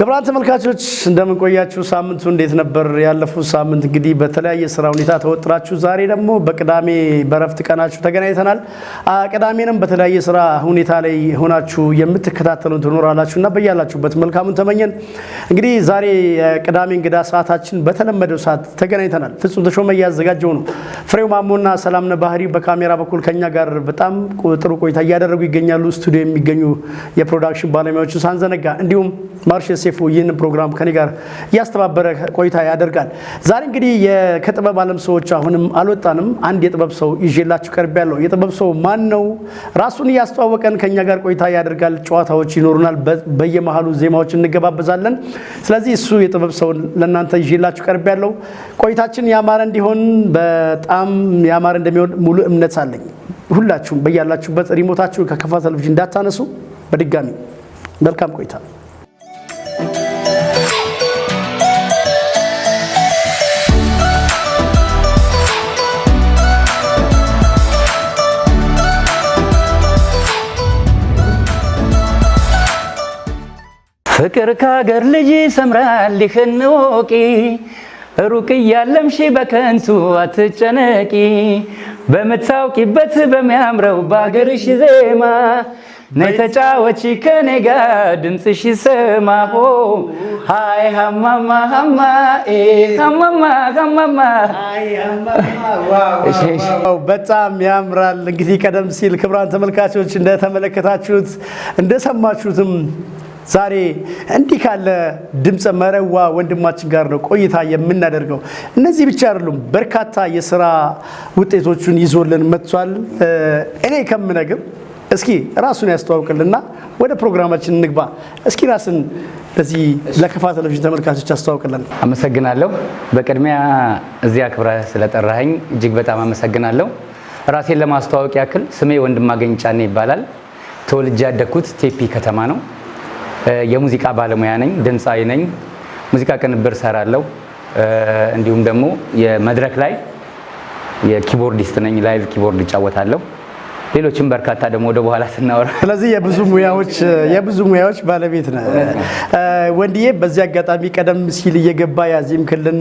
ክቡራን ተመልካቾች፣ እንደምን ቆያችሁ? ሳምንቱ እንዴት ነበር? ያለፉት ሳምንት እንግዲህ በተለያየ ስራ ሁኔታ ተወጥራችሁ ዛሬ ደግሞ በቅዳሜ በረፍት ቀናችሁ ተገናኝተናል። ቅዳሜንም በተለያየ ስራ ሁኔታ ላይ ሆናችሁ የምትከታተሉን ትኖራላችሁ እና በያላችሁበት መልካሙን ተመኘን። እንግዲህ ዛሬ የቅዳሜ እንግዳ ሰዓታችን በተለመደው ሰዓት ተገናኝተናል። ፍጹም ተሾመ እያዘጋጀው ነው። ፍሬው ማሞና ሰላምነ ባህሪ በካሜራ በኩል ከኛ ጋር በጣም ጥሩ ቆይታ እያደረጉ ይገኛሉ። ስቱዲዮ የሚገኙ የ production ባለሙያዎችን ሳንዘነጋ እንዲሁም ማርሽ ሴፉ ይህንን ፕሮግራም ከኔ ጋር እያስተባበረ ቆይታ ያደርጋል። ዛሬ እንግዲህ ከጥበብ ዓለም ሰዎች አሁንም አልወጣንም። አንድ የጥበብ ሰው ይዤላችሁ ቀርቤያለሁ። የጥበብ ሰው ማን ነው? ራሱን እያስተዋወቀን ከኛ ጋር ቆይታ ያደርጋል። ጨዋታዎች ይኖሩናል። በየመሃሉ ዜማዎች እንገባበዛለን። ስለዚህ እሱ የጥበብ ሰውን ለእናንተ ይዤላችሁ ቀርቤያለሁ። ቆይታችን ያማረ እንዲሆን፣ በጣም ያማረ እንደሚሆን ሙሉ እምነት አለኝ። ሁላችሁም በያላችሁበት remote ኣችሁን ከከፋ ቴሌቪዥን እንዳታነሱ። በድጋሚ መልካም ቆይታ። ፍቅር ከሀገር ልጅ ሰምራል ይህን እወቂ፣ ሩቅ እያለምሽ በከንቱ አትጨነቂ። በምታውቂበት በሚያምረው በሀገርሽ ዜማ ነይ ተጫወቺ ከኔ ጋር ድምፅሽ ይሰማ። ሆ ሃይ ሀማማ ሀማ ኤ ሀማማ ሀማማ። እሺ፣ እሺ። በጣም ያምራል። እንግዲህ ቀደም ሲል ክቡራን ተመልካቾች እንደተመለከታችሁት እንደሰማችሁትም ዛሬ እንዲህ ካለ ድምፀ መረዋ ወንድማችን ጋር ነው ቆይታ የምናደርገው። እነዚህ ብቻ አይደሉም፣ በርካታ የስራ ውጤቶቹን ይዞልን መጥቷል። እኔ ከምነግር እስኪ ራሱን ያስተዋውቅልና ወደ ፕሮግራማችን እንግባ። እስኪ ራስን ለዚህ ለከፋ ቴሌቪዥን ተመልካቾች አስተዋውቅልን። አመሰግናለሁ። በቅድሚያ እዚህ አክብረህ ስለጠራኸኝ እጅግ በጣም አመሰግናለሁ። ራሴን ለማስተዋወቅ ያክል ስሜ ወንድማገኝ ጫኔ ይባላል። ተወልጄ ያደግኩት ቴፒ ከተማ ነው። የሙዚቃ ባለሙያ ነኝ፣ ድምፃዊ ነኝ። ሙዚቃ ቅንብር ሰራለሁ። እንዲሁም ደግሞ የመድረክ ላይ የ keyboardist ነኝ። Live keyboard እጫወታለሁ። ሌሎችም በርካታ ደግሞ ወደ በኋላ ስናወራ። ስለዚህ የብዙ ሙያዎች ባለቤት ነህ ወንድዬ። በዚህ አጋጣሚ ቀደም ሲል እየገባ ያዜምክልን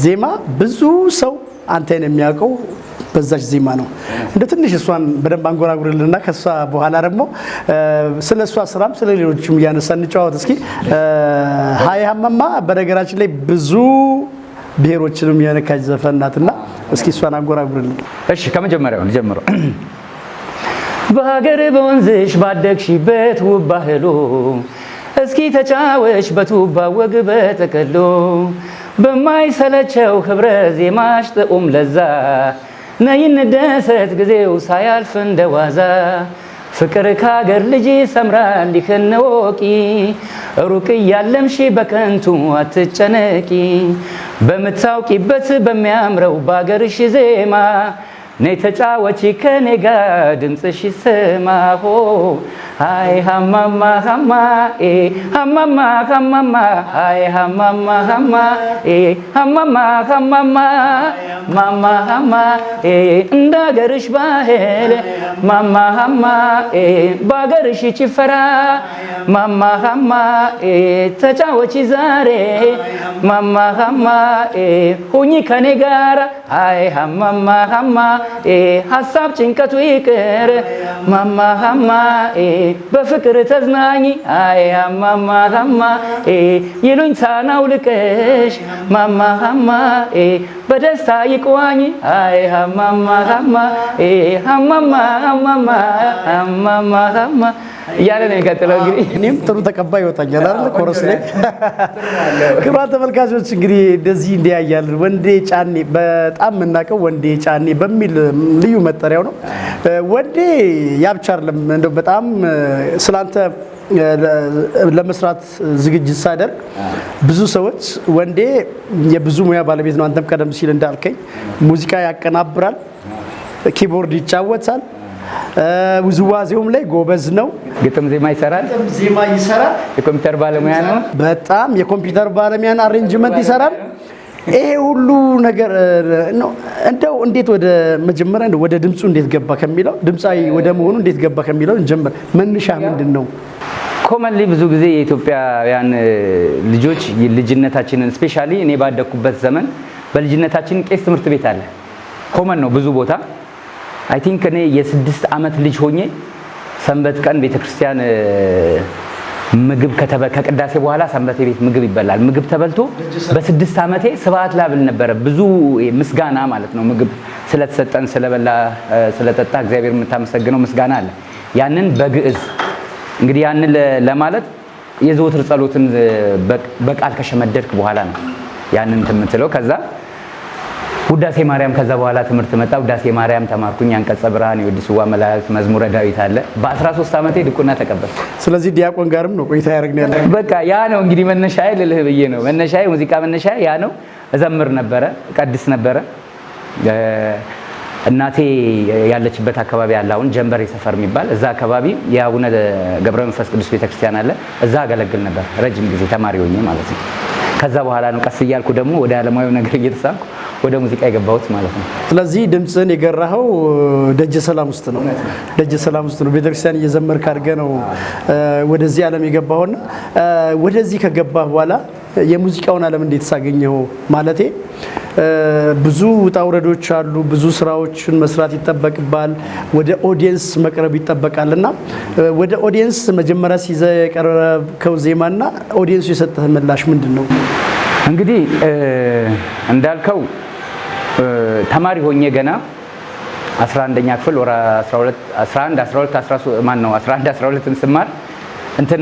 ዜማ ብዙ ሰው አንተን የሚያውቀው በዛች ዜማ ነው። እንደ ትንሽ እሷን በደንብ አንጎራጉርልንና ከሷ በኋላ ደግሞ ስለ እሷ ስራም ስለ ሌሎችም እያነሳ እንጨዋወት እስኪ። ሀይ ሀማማ በነገራችን ላይ ብዙ ብሔሮችንም የነካች ዘፈን ናትና እስኪ እሷን አንጎራጉርልን። እሺ፣ ከመጀመሪያው ልጀምረው። በሀገር በወንዝሽ ባደግሽበት ውብ ባህሉ፣ እስኪ ተጫወች በቱባ ወግ በጥቅሉ። በማይሰለቸው ህብረ ዜማሽ ጥዑም ለዛ፣ ነይ እንደሰት ጊዜው ሳያልፍ እንደዋዛ። ፍቅር ከሀገር ልጅ ሰምራል ይህን እወቂ፣ ሩቅ እያለምሽ በከንቱ አትጨነቂ። በምታውቂበት በሚያምረው በአገርሽ ዜማ ነይ ተጫወቺ ከኔ ጋር ድምፅሽ ይሰማ። ሆ ሃይ ሀማማ ሀማ ኤ ሀማማ ሀማማ፣ ሃይ ሀማማ ሀማ ኤ ሀማማ ሀማማ፣ ማማ ሀማ ኤ እንደ ሀገርሽ ባህል፣ ማማ ሀማ ኤ በሀገርሽ ጭፈራ፣ ማማ ሀማ ኤ ተጫወቺ ዛሬ፣ ማማ ሀማ ኤ ሁኚ ከኔ ጋራ፣ ሃይ ሀማማ ሀማ ኤ ሀሳብ ጭንቀቱ ይቅር፣ ማማ ሀማ ኤ በፍቅር ተዝናኝ፣ አይ ሀማማ ሀማ ኤ ይሉኝታን አውልቀሽ፣ ማማ ሀማ ኤ በደስታ ይቋኝ፣ አይ ሀማማ ሀማ ኤ ሀማማ ሀማማ ሀማማ ሀማ እያለ ነው የሚቀጥለው እንግዲህ። እኔም ጥሩ ተቀባይ ይወጣኛል አይደል? Chorus ላይ። ክቡራን ተመልካቾች፣ እንግዲህ እንደዚህ እንዲያያለን ወንዴ ጫኔ በጣም የምናውቀው ወንዴ ጫኔ በሚል ልዩ መጠሪያው ነው። ወንዴ ያ ብቻ አይደለም። እንደው በጣም ስላንተ ለመስራት ዝግጅት ሳደርግ ብዙ ሰዎች ወንዴ የብዙ ሙያ ባለቤት ነው። አንተም ቀደም ሲል እንዳልከኝ ሙዚቃ ያቀናብራል፣ keyboard ይጫወታል፣ ውዝዋዜውም ላይ ጎበዝ ነው። ግጥም ዜማ ይሰራል። ግጥም ዜማ ይሰራል። የኮምፒውተር ባለሙያ ነው። በጣም የኮምፒውተር ባለሙያን arrangement ይሰራል። ይሄ ሁሉ ነገር ነው። እንደው እንዴት ወደ መጀመሪያ እንደው ወደ ድምፁ እንዴት ገባ ከሚለው፣ ድምፃዊ ወደ መሆኑ እንዴት ገባ ከሚለው እንጀምር። መነሻ ምንድን ነው? Commonly ብዙ ጊዜ የኢትዮጵያውያን ልጆች ልጅነታችንን፣ especially እኔ ባደግኩበት ዘመን፣ በልጅነታችን ቄስ ትምህርት ቤት አለ። Common ነው ብዙ ቦታ። I think እኔ የ6 ዓመት ልጅ ሆኜ ሰንበት ቀን ቤተክርስቲያን ምግብ ከቅዳሴ በኋላ ሰንበቴ ቤት ምግብ ይበላል። ምግብ ተበልቶ በ6 ዓመቴ ስብሐት ላብል ነበረ። ብዙ ምስጋና ማለት ነው። ምግብ ስለተሰጠን፣ ስለበላ ስለጠጣ እግዚአብሔር የምታመሰግነው ምስጋና አለ። ያንን በግዕዝ እንግዲህ ያንን ለማለት የዘወትር ጸሎትን በቃል ከሸመደድክ በኋላ ነው ያንን እንትን የምትለው። ከዛ ውዳሴ ማርያም፣ ከዛ በኋላ ትምህርት መጣ። ውዳሴ ማርያም ተማርኩኝ። አንቀጸ ብርሃን፣ የወድስዋ መላእክት፣ መዝሙረ ዳዊት አለ። በ13 ዓመቴ ድቁና ተቀበልኩ። ስለዚህ ዲያቆን ጋርም ነው ቆይታ ያደረግነው ያለ። በቃ ያ ነው እንግዲህ መነሻዬ ልልህ ብዬ ነው። መነሻዬ፣ ሙዚቃ መነሻዬ ያ ነው። እዘምር ነበረ፣ እቀድስ ነበረ። እናቴ ያለችበት አካባቢ አለ፣ አሁን ጀንበሬ ሰፈር የሚባል፣ እዛ አካባቢ የአቡነ ገብረ መንፈስ ቅዱስ ቤተክርስቲያን አለ። እዛ አገለግል ነበር ረጅም ጊዜ ተማሪ ሆኜ ማለት ነው። ከዛ በኋላ ነው ቀስ እያልኩ ደግሞ ወደ ዓለማዊ ነገር እየተሳብኩ ወደ ሙዚቃ የገባሁት ማለት ነው። ስለዚህ ድምፅህን የገራኸው ደጀ ሰላም ውስጥ ነው። ደጀ ሰላም ውስጥ ነው። ቤተክርስቲያን እየዘመርክ አድርገህ ነው ወደዚህ ዓለም የገባኸውና ወደዚህ ከገባህ በኋላ የሙዚቃውን ዓለም እንዴት ሳገኘኸው? ማለቴ ብዙ ውጣ ውረዶች አሉ። ብዙ ስራዎችን መስራት ይጠበቅባል። ወደ audience መቅረብ ይጠበቃል እና ወደ audience መጀመሪያ ይዘህ የቀረብከው ዜማና audience ኡ የሰጠህ ምላሽ ምንድን ነው? እንግዲህ እንዳልከው ተማሪ ሆኜ ገና 11ኛ ክፍል ወራ 12፣ 11፣ 12፣ 13፣ ማን ነው፣ 11፣ 12ን ስማር እንትን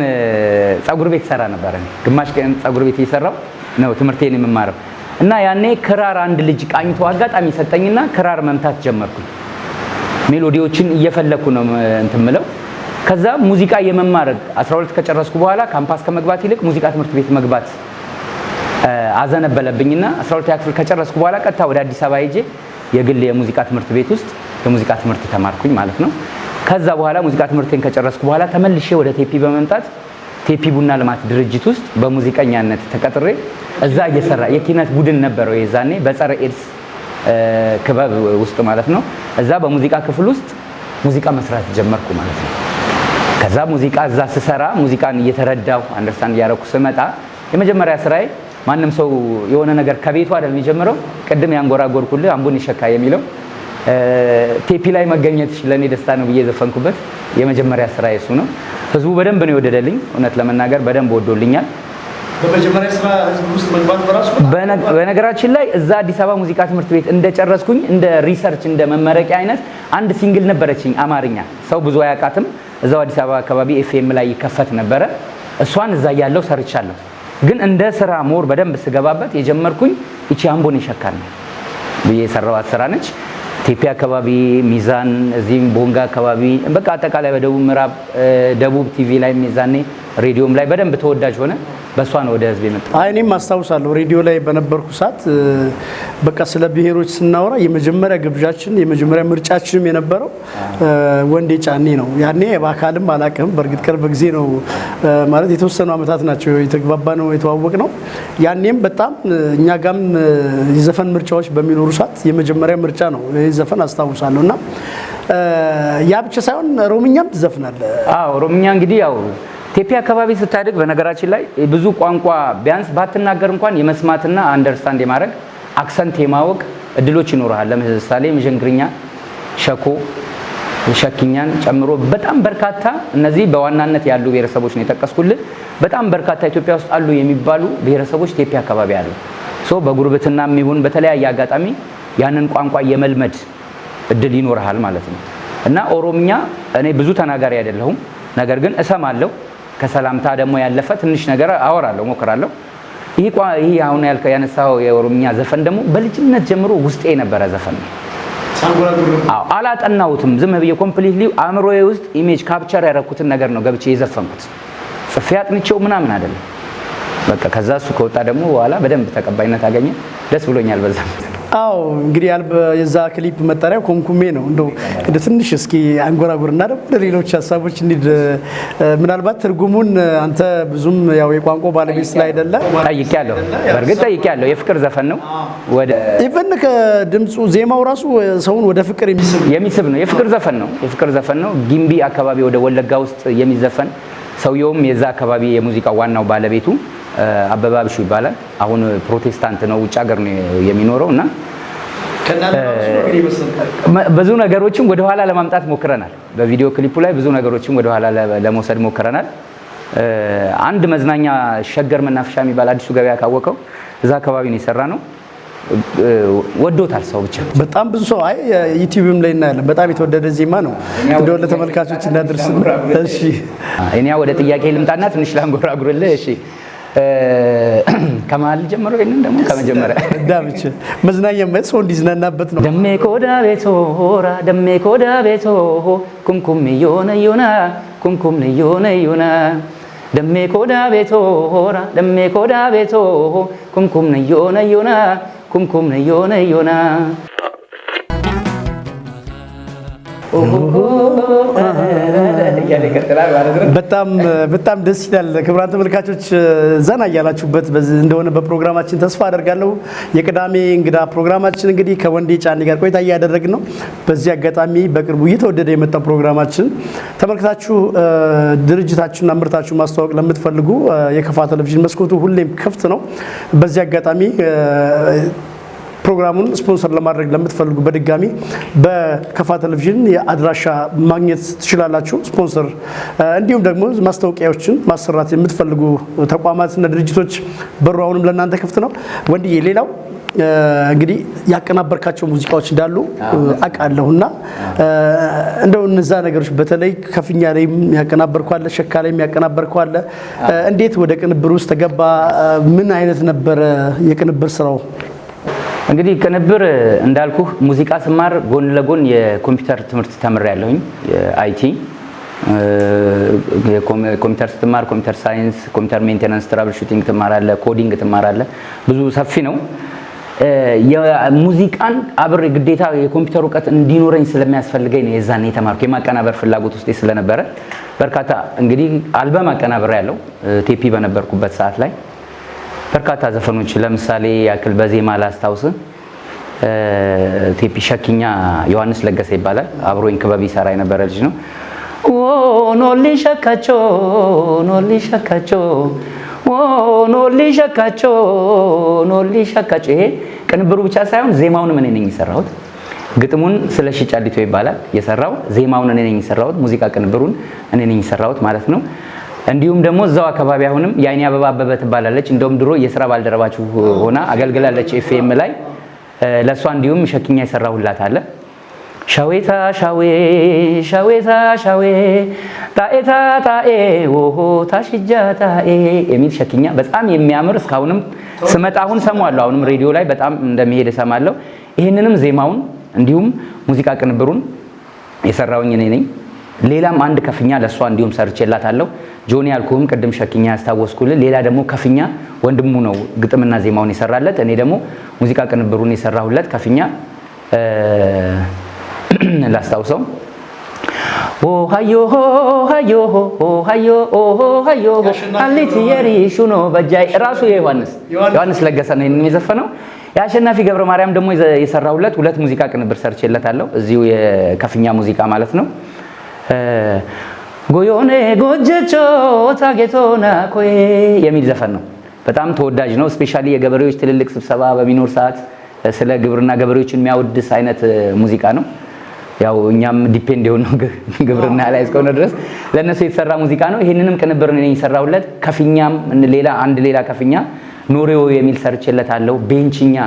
ጸጉር ቤት ሰራ ነበር። እኔ ግማሽ ቀን ጸጉር ቤት እየሰራው ነው ትምህርቴን የምማረው። እና ያኔ ክራር አንድ ልጅ ቃኝቶ አጋጣሚ ሰጠኝና ክራር መምታት ጀመርኩኝ። Melody ዎችን እየፈለኩ ነው እንትን ምለው። ከዛ ሙዚቃ የመማር 12 ከጨረስኩ በኋላ ካምፓስ ከመግባት ይልቅ ሙዚቃ ትምህርት ቤት መግባት አዘነበለብኝና 12ኛ ክፍል ከጨረስኩ በኋላ ቀጥታ ወደ አዲስ አበባ ሄጄ የግል የሙዚቃ ትምህርት ቤት ውስጥ የሙዚቃ ትምህርት ተማርኩኝ ማለት ነው። ከዛ በኋላ ሙዚቃ ትምህርቴን ከጨረስኩ በኋላ ተመልሼ ወደ ቴፒ በመምጣት ቴፒ ቡና ልማት ድርጅት ውስጥ በሙዚቀኛነት ተቀጥሬ እዛ እየሰራ፣ የኪነት ቡድን ነበረው የዛኔ፣ በጸረ ኤድስ ክበብ ውስጥ ማለት ነው። እዛ በሙዚቃ ክፍል ውስጥ ሙዚቃ መስራት ጀመርኩ ማለት ነው። ከዛ ሙዚቃ እዛ ስሰራ ሙዚቃን እየተረዳሁ understand እያደረኩ ስመጣ የመጀመሪያ ስራዬ፣ ማንም ሰው የሆነ ነገር ከቤቱ አይደል የሚጀምረው። ቅድም ያንጎራጎርኩልህ አምቡን ይሸካ የሚለው፣ ቴፒ ላይ መገኘት ለእኔ ደስታ ነው ብዬ የዘፈንኩበት የመጀመሪያ ስራ እሱ ነው። ህዝቡ በደንብ ነው የወደደልኝ። እውነት ለመናገር በደንብ ወዶልኛል። በመጀመሪያ ስራ ህዝብ ውስጥ መግባት በራሱ በነገራችን ላይ እዛ አዲስ አበባ ሙዚቃ ትምህርት ቤት እንደጨረስኩኝ እንደ research፣ እንደ መመረቂያ አይነት አንድ single ነበረችኝ አማርኛ፣ ሰው ብዙ አያውቃትም። እዛው አዲስ አበባ አካባቢ ኤፍኤም ላይ ይከፈት ነበረ። እሷን እዛ እያለሁ ሰርቻለሁ። ግን እንደ ስራ more በደንብ ስገባበት የጀመርኩኝ ይቺ አምቦን ይሸካል ነው ብዬ የሰራኋት ስራ ነች። ቴፒ አካባቢ፣ ሚዛን፣ እዚህም ቦንጋ አካባቢ፣ በቃ አጠቃላይ በደቡብ ምዕራብ፣ ደቡብ ቲቪ ላይ፣ ሚዛኔ ሬዲዮም ላይ በደንብ ተወዳጅ ሆነ። በእሷ ነው ወደ ህዝብ የመጣው። አይ፣ እኔም አስታውሳለሁ፣ ሬዲዮ ላይ በነበርኩ ሰዓት በቃ ስለ ብሔሮች ስናወራ የመጀመሪያ ግብዣችን፣ የመጀመሪያ ምርጫችንም የነበረው ወንዴ ጫኔ ነው። ያኔ በአካልም አላውቅም። በእርግጥ ቅርብ ጊዜ ነው፣ ማለት የተወሰኑ ዓመታት ናቸው የተግባባ ነው የተዋወቅ ነው። ያኔም በጣም እኛ ጋም የዘፈን ምርጫዎች በሚኖሩ ሰዓት የመጀመሪያ ምርጫ ነው ይህ ዘፈን፣ አስታውሳለሁ። እና ያ ብቻ ሳይሆን ኦሮምኛም ትዘፍናለህ። አዎ፣ ኦሮምኛ። እንግዲህ ያው ቴፒ አካባቢ ስታድግ በነገራችን ላይ ብዙ ቋንቋ ቢያንስ ባትናገር እንኳን የመስማትና understand የማድረግ፣ accent የማወቅ እድሎች ይኖርሃል። ለምሳሌ ምዥንግርኛ፣ ሸኮ፣ ሸኪኛን ጨምሮ በጣም በርካታ፣ እነዚህ በዋናነት ያሉ ብሔረሰቦች ነው የጠቀስኩልህ። በጣም በርካታ ኢትዮጵያ ውስጥ አሉ የሚባሉ ብሔረሰቦች ቴፒ አካባቢ አሉ። So በጉርብትናም ይሁን በተለያየ አጋጣሚ ያንን ቋንቋ የመልመድ እድል ይኖርሃል ማለት ነው። እና ኦሮምኛ እኔ ብዙ ተናጋሪ አይደለሁም፣ ነገር ግን እሰማለሁ። ከሰላምታ ደግሞ ያለፈ ትንሽ ነገር አወራለሁ፣ ሞክራለሁ። ይህ አሁን ያልከው ያነሳው የኦሮምኛ ዘፈን ደግሞ በልጅነት ጀምሮ ውስጤ የነበረ ዘፈን ነው። አዎ፣ አላጠናሁትም። ዝም ብዬ completely አእምሮዬ ውስጥ image capture ያደረኩትን ነገር ነው ገብቼ የዘፈንኩት። ጽፌ አጥንቼው ምናምን አይደለም። በቃ ከዛ እሱ ከወጣ ደግሞ በኋላ በደንብ ተቀባይነት አገኘ። ደስ ብሎኛል በዛ። አዎ፣ እንግዲህ የዛ ክሊፕ መጠሪያ ኮምኩሜ ነው። እንደው እንደ ትንሽ እስኪ አንጎራጉርና ደግሞ ወደ ሌሎች ሀሳቦች እንሂድ። ምናልባት ትርጉሙን አንተ ብዙም ያው የቋንቋ ባለቤት ስላይደለ ጠይቄያለሁ። በእርግጥ ጠይቄያለሁ። የፍቅር ዘፈን ነው። ወደ Even ከድምፁ ዜማው ራሱ ሰውን ወደ ፍቅር የሚስብ የሚስብ ነው። የፍቅር ዘፈን ነው። የፍቅር ዘፈን ነው። ጊምቢ አካባቢ ወደ ወለጋ ውስጥ የሚዘፈን፣ ሰውየውም የዛ አካባቢ የሙዚቃ ዋናው ባለቤቱ አበበ አብሹ ይባላል። አሁን ፕሮቴስታንት ነው፣ ውጭ ሀገር ነው የሚኖረው እና ብዙ ነገሮችን ወደኋላ ለማምጣት ሞክረናል። በቪዲዮ ክሊፑ ላይ ብዙ ነገሮችን ወደኋላ ለመውሰድ ሞክረናል። አንድ መዝናኛ ሸገር መናፈሻ የሚባል አዲሱ ገበያ ካወቀው እዛ አካባቢ ነው የሰራ ነው። ወዶታል ሰው ብቻ። በጣም ብዙ ሰው አይ ዩቲዩብም ላይ እናያለን። በጣም የተወደደ ዜማ ነው። እንደው ለተመልካቾች እናድርስ። እሺ እኔ ወደ ጥያቄ ልምጣና ትንሽ ላንጎራጉርልህ። እሺ ከመሀል ጀምሮ ይሄንን ደግሞ ከመጀመሪያ ዳብች መዝናኛ ሰው እንዲዝናናበት ነው። ደሜ ኮዳ ቤቶራ ደሜ ኮዳ ቤቶ ኩምኩም ዮነ ዮና ኩምኩም ዮነ ዮና ደሜ ኮዳ ቤቶራ ደሜ ኮዳ ቤቶ ኩምኩም ዮነ ዮና ኩምኩም ዮነ ዮና በጣም በጣም ደስ ይላል። ክቡራን ተመልካቾች ዘና እያላችሁበት እንደሆነ በፕሮግራማችን ተስፋ አደርጋለሁ። የቅዳሜ እንግዳ ፕሮግራማችን እንግዲህ ከወንዴ ጫኔ ጋር ቆይታ እያደረግን ነው። በዚህ አጋጣሚ በቅርቡ እየተወደደ የመጣው ፕሮግራማችን ተመልክታችሁ ድርጅታችሁና ምርታችሁ ማስተዋወቅ ለምትፈልጉ የከፋ ቴሌቪዥን መስኮቱ ሁሌም ክፍት ነው። በዚህ አጋጣሚ ፕሮግራሙን ስፖንሰር ለማድረግ ለምትፈልጉ በድጋሚ በከፋ ቴሌቪዥን የአድራሻ ማግኘት ትችላላችሁ። ስፖንሰር እንዲሁም ደግሞ ማስታወቂያዎችን ማሰራት የምትፈልጉ ተቋማትና ድርጅቶች በሩ አሁንም ለእናንተ ክፍት ነው። ወንድዬ፣ ሌላው እንግዲህ ያቀናበርካቸው ሙዚቃዎች እንዳሉ አውቃለሁና እንደው እነዛ ነገሮች በተለይ ከፍኛ ላይም ያቀናበርከው አለ፣ ሸካ ላይም ያቀናበርከው አለ። እንዴት ወደ ቅንብር ውስጥ ተገባ? ምን አይነት ነበረ የቅንብር ስራው? እንግዲህ ቅንብር እንዳልኩህ ሙዚቃ ስማር ጎን ለጎን የኮምፒውተር ትምህርት ተምሬያለሁኝ። የ IT ኮምፒውተር ስትማር computer science፣ computer maintenance፣ troubleshooting ትማራለህ፣ coding ትማራለህ። ብዙ ሰፊ ነው። የሙዚቃን አብሬ ግዴታ የኮምፒውተር እውቀት እንዲኖረኝ ስለሚያስፈልገኝ ነው የዛኔ የተማርኩ። የማቀናበር ፍላጎት ውስጤ ስለነበረ በርካታ እንግዲህ አልበም አቀናብሬያለሁ ቴፒ በነበርኩበት ሰዓት ላይ በርካታ ዘፈኖች ለምሳሌ ያክል በዜማ ላስታውስ። ቴፒ ሸኪኛ ዮሐንስ ለገሰ ይባላል። አብሮኝ ክበብ ይሰራ የነበረ ልጅ ነው። ኖሊ ሸካቾ ኖሊ ሸካቾ ኖሊ ሸካቾ ኖሊ ሸካቾ። ይሄ ቅንብሩ ብቻ ሳይሆን ዜማውንም እኔ ነኝ የሰራሁት። ግጥሙን ስለሺ ጫሊቶ ይባላል የሰራው። ዜማውን እኔ ነኝ የሰራሁት። ሙዚቃ ቅንብሩን እኔ ነኝ የሰራሁት ማለት ነው። እንዲሁም ደግሞ እዛው አካባቢ አሁንም የአይኔ አበባ አበበ ትባላለች። እንደውም ድሮ የስራ ባልደረባችሁ ሆና አገልግላለች ኤፍኤም ላይ። ለእሷ እንዲሁም ሸኪኛ የሰራሁላት አለ። ሻዌታ ሻዌ ሻዌታ ሻዌ ጣኤታ ጣኤ ወሆ ታሽጃ ጣኤ የሚል ሸኪኛ በጣም የሚያምር እስካሁንም ስመጣ አሁን ሰማዋለሁ። አሁንም ሬዲዮ ላይ በጣም እንደሚሄድ እሰማለሁ። ይህንንም ዜማውን እንዲሁም ሙዚቃ ቅንብሩን የሰራውኝ እኔ ነኝ። ሌላም አንድ ከፍኛ ለእሷ እንዲሁም ሰርቼላታለሁ። ጆኒ ያልኩህም ቅድም ሸኪኛ ያስታወስኩልህ። ሌላ ደግሞ ከፍኛ ወንድሙ ነው ግጥምና ዜማውን የሰራለት፣ እኔ ደግሞ ሙዚቃ ቅንብሩን የሰራሁለት ከፍኛ ላስታውሰው። ኦሃዮ ሃዮ ኦሃዮ ኦሃዮ አሊት የሪሹ ነው በጃይ ራሱ የዮሐንስ ዮሐንስ ለገሰ ነው ይሄንን የዘፈነው። የአሸናፊ ገብረ ማርያም ደግሞ የሰራሁለት ሁለት ሙዚቃ ቅንብር ሰርቼለታለሁ። እዚሁ የከፍኛ ሙዚቃ ማለት ነው። ጎዮኔ ጎጀቾ ታጌቶና ኮዬ የሚል ዘፈን ነው። በጣም ተወዳጅ ነው። Specially የገበሬዎች ትልልቅ ስብሰባ በሚኖር ሰዓት ስለ ግብርና ገበሬዎችን የሚያወድስ አይነት ሙዚቃ ነው። ያው እኛም depend የሆነው ግብርና ላይ እስከሆነ ድረስ ለእነሱ የተሰራ ሙዚቃ ነው። ይህንንም ቅንብር እኔ የሰራሁለት። ከፍኛም ሌላ አንድ ሌላ ከፍኛ ኖሬዎ የሚል ሰርቼለታለሁ። ቤንችኛ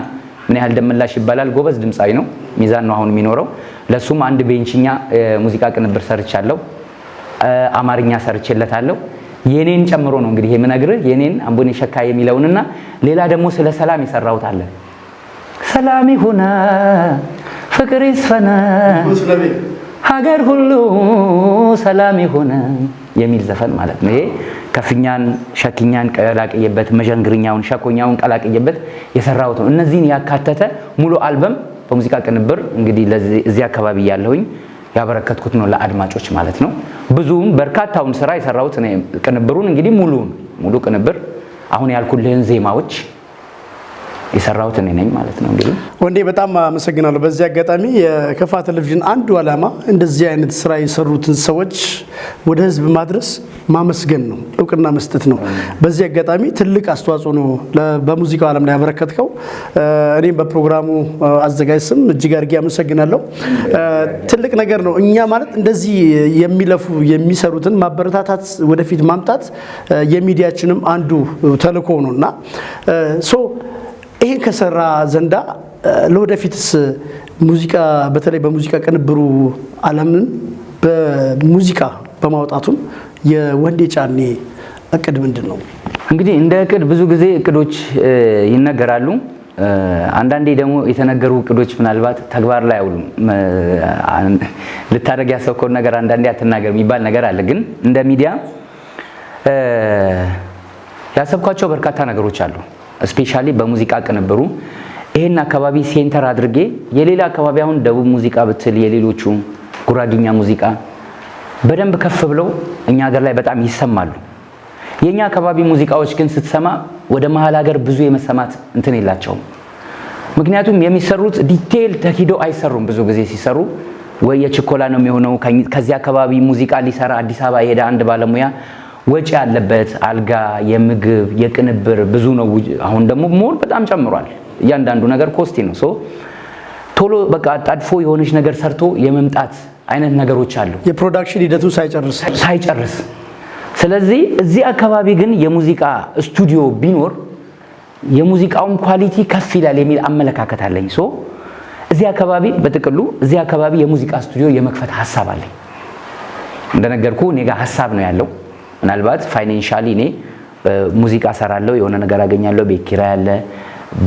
ምን ያህል ደምላሽ ይባላል። ጎበዝ ድምፃዊ ነው። ሚዛን ነው አሁን የሚኖረው። ለሱም አንድ ቤንችኛ ሙዚቃ ቅንብር ሰርቻለሁ። አማርኛ ሰርቼለታለሁ። የኔን ጨምሮ ነው እንግዲህ የምነግርህ የኔን አምቦኔ ሸካ የሚለውንና ሌላ ደግሞ ስለ ሰላም የሰራሁት አለ። ሰላም ይሁና ፍቅር ይስፈና ሀገር ሁሉ ሰላም ይሁን የሚል ዘፈን ማለት ነው። ይሄ ከፍኛን ሸክኛን ቀላቅየበት መዠንግርኛውን ሸኮኛውን ቀላቅየበት የሰራሁት ነው። እነዚህን ያካተተ ሙሉ አልበም በሙዚቃ ቅንብር እንግዲህ እዚህ አካባቢ ያለሁኝ ያበረከትኩት ነው ለአድማጮች ማለት ነው። ብዙም በርካታውን ስራ የሰራሁት እኔ ቅንብሩን እንግዲህ ሙሉውን ሙሉ ቅንብር አሁን ያልኩልህን ዜማዎች የሰራሁት እኔ ነኝ ማለት ነው። እንግዲህ ወንዴ በጣም አመሰግናለሁ። በዚህ አጋጣሚ የከፋ ቴሌቪዥን አንዱ ዓላማ እንደዚህ አይነት ስራ የሰሩትን ሰዎች ወደ ህዝብ ማድረስ ማመስገን ነው፣ እውቅና መስጠት ነው። በዚህ አጋጣሚ ትልቅ አስተዋጽኦ ነው በሙዚቃው ዓለም ላይ ያበረከትከው። እኔም በፕሮግራሙ አዘጋጅ ስም እጅግ አድርጌ አመሰግናለሁ። ትልቅ ነገር ነው። እኛ ማለት እንደዚህ የሚለፉ የሚሰሩትን ማበረታታት፣ ወደፊት ማምጣት የሚዲያችንም አንዱ ተልእኮ ነው እና so ይሄን ከሰራ ዘንዳ ለወደፊትስ ሙዚቃ በተለይ በሙዚቃ ቅንብሩ ዓለምን በሙዚቃ በማውጣቱም የወንዴ ጫኔ እቅድ ምንድን ነው? እንግዲህ እንደ እቅድ ብዙ ጊዜ እቅዶች ይነገራሉ። አንዳንዴ ደግሞ የተነገሩ እቅዶች ምናልባት ተግባር ላይ አይውሉም። ልታደርግ ያሰብከውን ነገር አንዳንዴ አትናገር የሚባል ነገር አለ። ግን እንደ ሚዲያ ያሰብኳቸው በርካታ ነገሮች አሉ። Especially በሙዚቃ ቅንብሩ ይሄን አካባቢ center አድርጌ የሌላ አካባቢ አሁን ደቡብ ሙዚቃ ብትል የሌሎቹ ጉራጊኛ ሙዚቃ በደንብ ከፍ ብለው እኛ ሀገር ላይ በጣም ይሰማሉ። የኛ አካባቢ ሙዚቃዎች ግን ስትሰማ ወደ መሀል ሀገር ብዙ የመሰማት እንትን የላቸውም። ምክንያቱም የሚሰሩት detail ተኪዶ አይሰሩም። ብዙ ጊዜ ሲሰሩ ወይ የችኮላ ነው የሚሆነው። ከዚህ አካባቢ ሙዚቃ ሊሰራ አዲስ አበባ የሄደ አንድ ባለሙያ ወጪ ያለበት አልጋ፣ የምግብ፣ የቅንብር ብዙ ነው። አሁን ደግሞ more በጣም ጨምሯል። እያንዳንዱ ነገር costly ነው። So ቶሎ በቃ አጣድፎ የሆነች ነገር ሰርቶ የመምጣት አይነት ነገሮች አሉ። የ production ሂደቱ ሳይጨርስ። ስለዚህ እዚህ አካባቢ ግን የሙዚቃ ስቱዲዮ ቢኖር የሙዚቃውን quality ከፍ ይላል የሚል አመለካከት አለኝ። So እዚህ አካባቢ በጥቅሉ እዚህ አካባቢ የሙዚቃ ስቱዲዮ የመክፈት ሀሳብ አለኝ። እንደነገርኩ እኔ ጋር ሀሳብ ነው ያለው። ምናልባት financially እኔ ሙዚቃ ሰራለሁ፣ የሆነ ነገር አገኛለሁ፣ ቤት ኪራይ አለ፣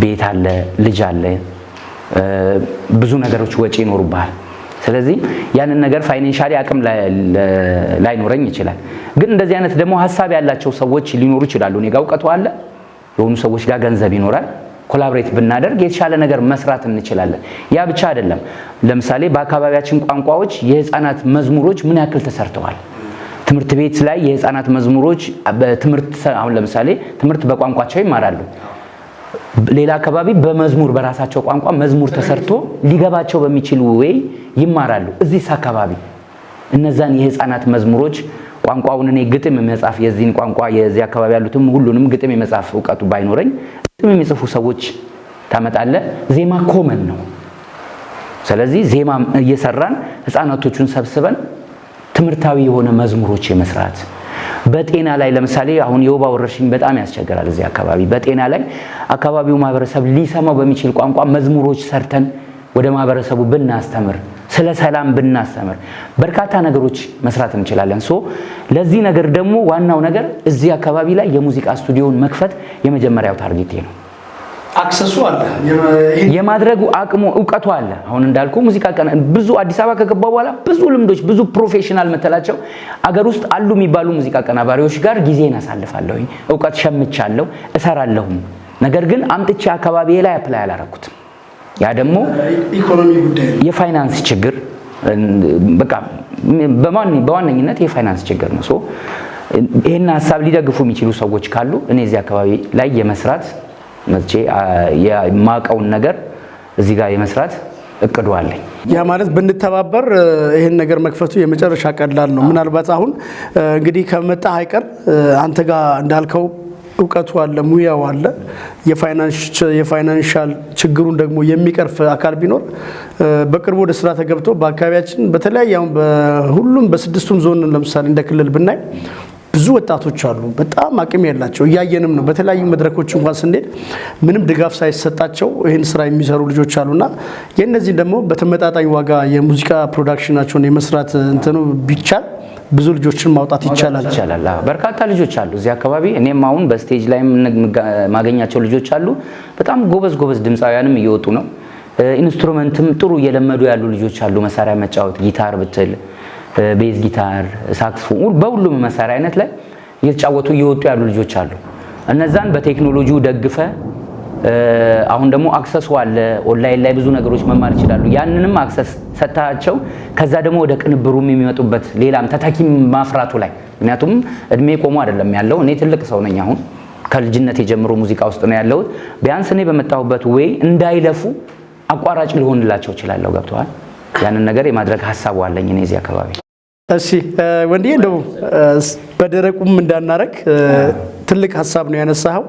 ቤት አለ፣ ልጅ አለ፣ ብዙ ነገሮች ወጪ ይኖሩብሃል። ስለዚህ ያንን ነገር financially አቅም ላይኖረኝ ይችላል። ግን እንደዚህ አይነት ደግሞ ሀሳብ ያላቸው ሰዎች ሊኖሩ ይችላሉ። እኔ ጋር እውቀቱ አለ፣ የሆኑ ሰዎች ጋር ገንዘብ ይኖራል። Collaborate ብናደርግ የተሻለ ነገር መስራት እንችላለን። ያ ብቻ አይደለም። ለምሳሌ በአካባቢያችን ቋንቋዎች የህፃናት መዝሙሮች ምን ያክል ተሰርተዋል? ትምህርት ቤት ላይ የህፃናት መዝሙሮች በትምህርት አሁን ለምሳሌ ትምህርት በቋንቋቸው ይማራሉ። ሌላ አካባቢ በመዝሙር በራሳቸው ቋንቋ መዝሙር ተሰርቶ ሊገባቸው በሚችል ወይ ይማራሉ። እዚህስ አካባቢ እነዛን የህፃናት መዝሙሮች ቋንቋውን እኔ ግጥም የመጻፍ የዚህን ቋንቋ የዚህ አካባቢ ያሉትም ሁሉንም ግጥም የመጻፍ እውቀቱ ባይኖረኝ ግጥም የሚጽፉ ሰዎች ታመጣለህ። ዜማ common ነው። ስለዚህ ዜማ እየሰራን ህፃናቶቹን ሰብስበን ትምህርታዊ የሆነ መዝሙሮች የመስራት፣ በጤና ላይ ለምሳሌ አሁን የወባ ወረርሽኝ በጣም ያስቸግራል እዚህ አካባቢ። በጤና ላይ አካባቢው ማህበረሰብ ሊሰማው በሚችል ቋንቋ መዝሙሮች ሰርተን ወደ ማህበረሰቡ ብናስተምር፣ ስለ ሰላም ብናስተምር በርካታ ነገሮች መስራት እንችላለን። So ለዚህ ነገር ደግሞ ዋናው ነገር እዚህ አካባቢ ላይ የሙዚቃ ስቱዲዮን መክፈት የመጀመሪያው target ኤ ነው። Access ኡ አለ። የማድረጉ አቅሙ እውቀቱ አለ። አሁን እንዳልኩ ሙዚቃ ብዙ አዲስ አበባ ከገባ በኋላ ብዙ ልምዶች፣ ብዙ professional መተላቸው አገር ውስጥ አሉ የሚባሉ ሙዚቃ አቀናባሪዎች ጋር ጊዜን አሳልፋለሁኝ፣ እውቀት ሸምቻለሁ፣ እሰራለሁም። ነገር ግን አምጥቼ አካባቢዬ ላይ apply አላረኩትም። ያ ደግሞ ኢኮኖሚ ጉዳይ ነው። የፋይናንስ ችግር፣ በቃ በዋነኝነት የፋይናንስ ችግር ነው። So ይሄን ሀሳብ ሊደግፉ የሚችሉ ሰዎች ካሉ እኔ እዚህ አካባቢ ላይ የመስራት መቼ የማውቀውን ነገር እዚህ ጋር የመስራት እቅዱ አለኝ። ያ ማለት ብንተባበር ይሄን ነገር መክፈቱ የመጨረሻ ቀላል ነው። ምናልባት አሁን እንግዲህ ከመጣ አይቀር አንተ ጋር እንዳልከው እውቀቱ አለ፣ ሙያው አለ። የ financial ችግሩን ደግሞ የሚቀርፍ አካል ቢኖር በቅርቡ ወደ ስራ ተገብቶ በአካባቢያችን በተለያየ አሁን በሁሉም በስድስቱም ዞን ለምሳሌ እንደ ክልል ብናይ ብዙ ወጣቶች አሉ፣ በጣም አቅም ያላቸው፣ እያየንም ነው። በተለያዩ መድረኮች እንኳን ስንሄድ ምንም ድጋፍ ሳይሰጣቸው ይህን ስራ የሚሰሩ ልጆች አሉና የእነዚህን ደግሞ በተመጣጣኝ ዋጋ የሙዚቃ production ኣቸውን የመስራት እንትኑ ቢቻል ብዙ ልጆችን ማውጣት ይቻላል። ይቻላል። አዎ፣ በርካታ ልጆች አሉ እዚህ አካባቢ። እኔም አሁን በ stage ላይ ማገኛቸው ልጆች አሉ። በጣም ጎበዝ ጎበዝ ድምፃውያንም እየወጡ ነው። Instrument ም ጥሩ እየለመዱ ያሉ ልጆች አሉ። መሳሪያ መጫወት ጊታር ብትል bass guitar፣ ሳክስፎን፣ በሁሉም መሳሪያ አይነት ላይ እየተጫወቱ እየወጡ ያሉ ልጆች አሉ። እነዛን በቴክኖሎጂው ደግፈ አሁን ደግሞ access ኡ አለ። ኦንላይን ላይ ብዙ ነገሮች መማር ይችላሉ። ያንንም access ሰጥታቸው ከዛ ደግሞ ወደ ቅንብሩም የሚመጡበት ሌላም ተተኪም ማፍራቱ ላይ፣ ምክንያቱም እድሜ ቆሞ አይደለም ያለው። እኔ ትልቅ ሰው ነኝ አሁን ከልጅነቴ ጀምሮ ሙዚቃ ውስጥ ነው ያለሁት። ቢያንስ እኔ በመጣሁበት way እንዳይለፉ አቋራጭ ልሆንላቸው እችላለሁ። ገብቶሃል? ያንን ነገር የማድረግ ሀሳቡ አለኝ እኔ እዚህ አካባቢ። እሺ ወንድዬ፣ እንደው በደረቁም እንዳናረግ ትልቅ ሀሳብ ነው ያነሳኸው።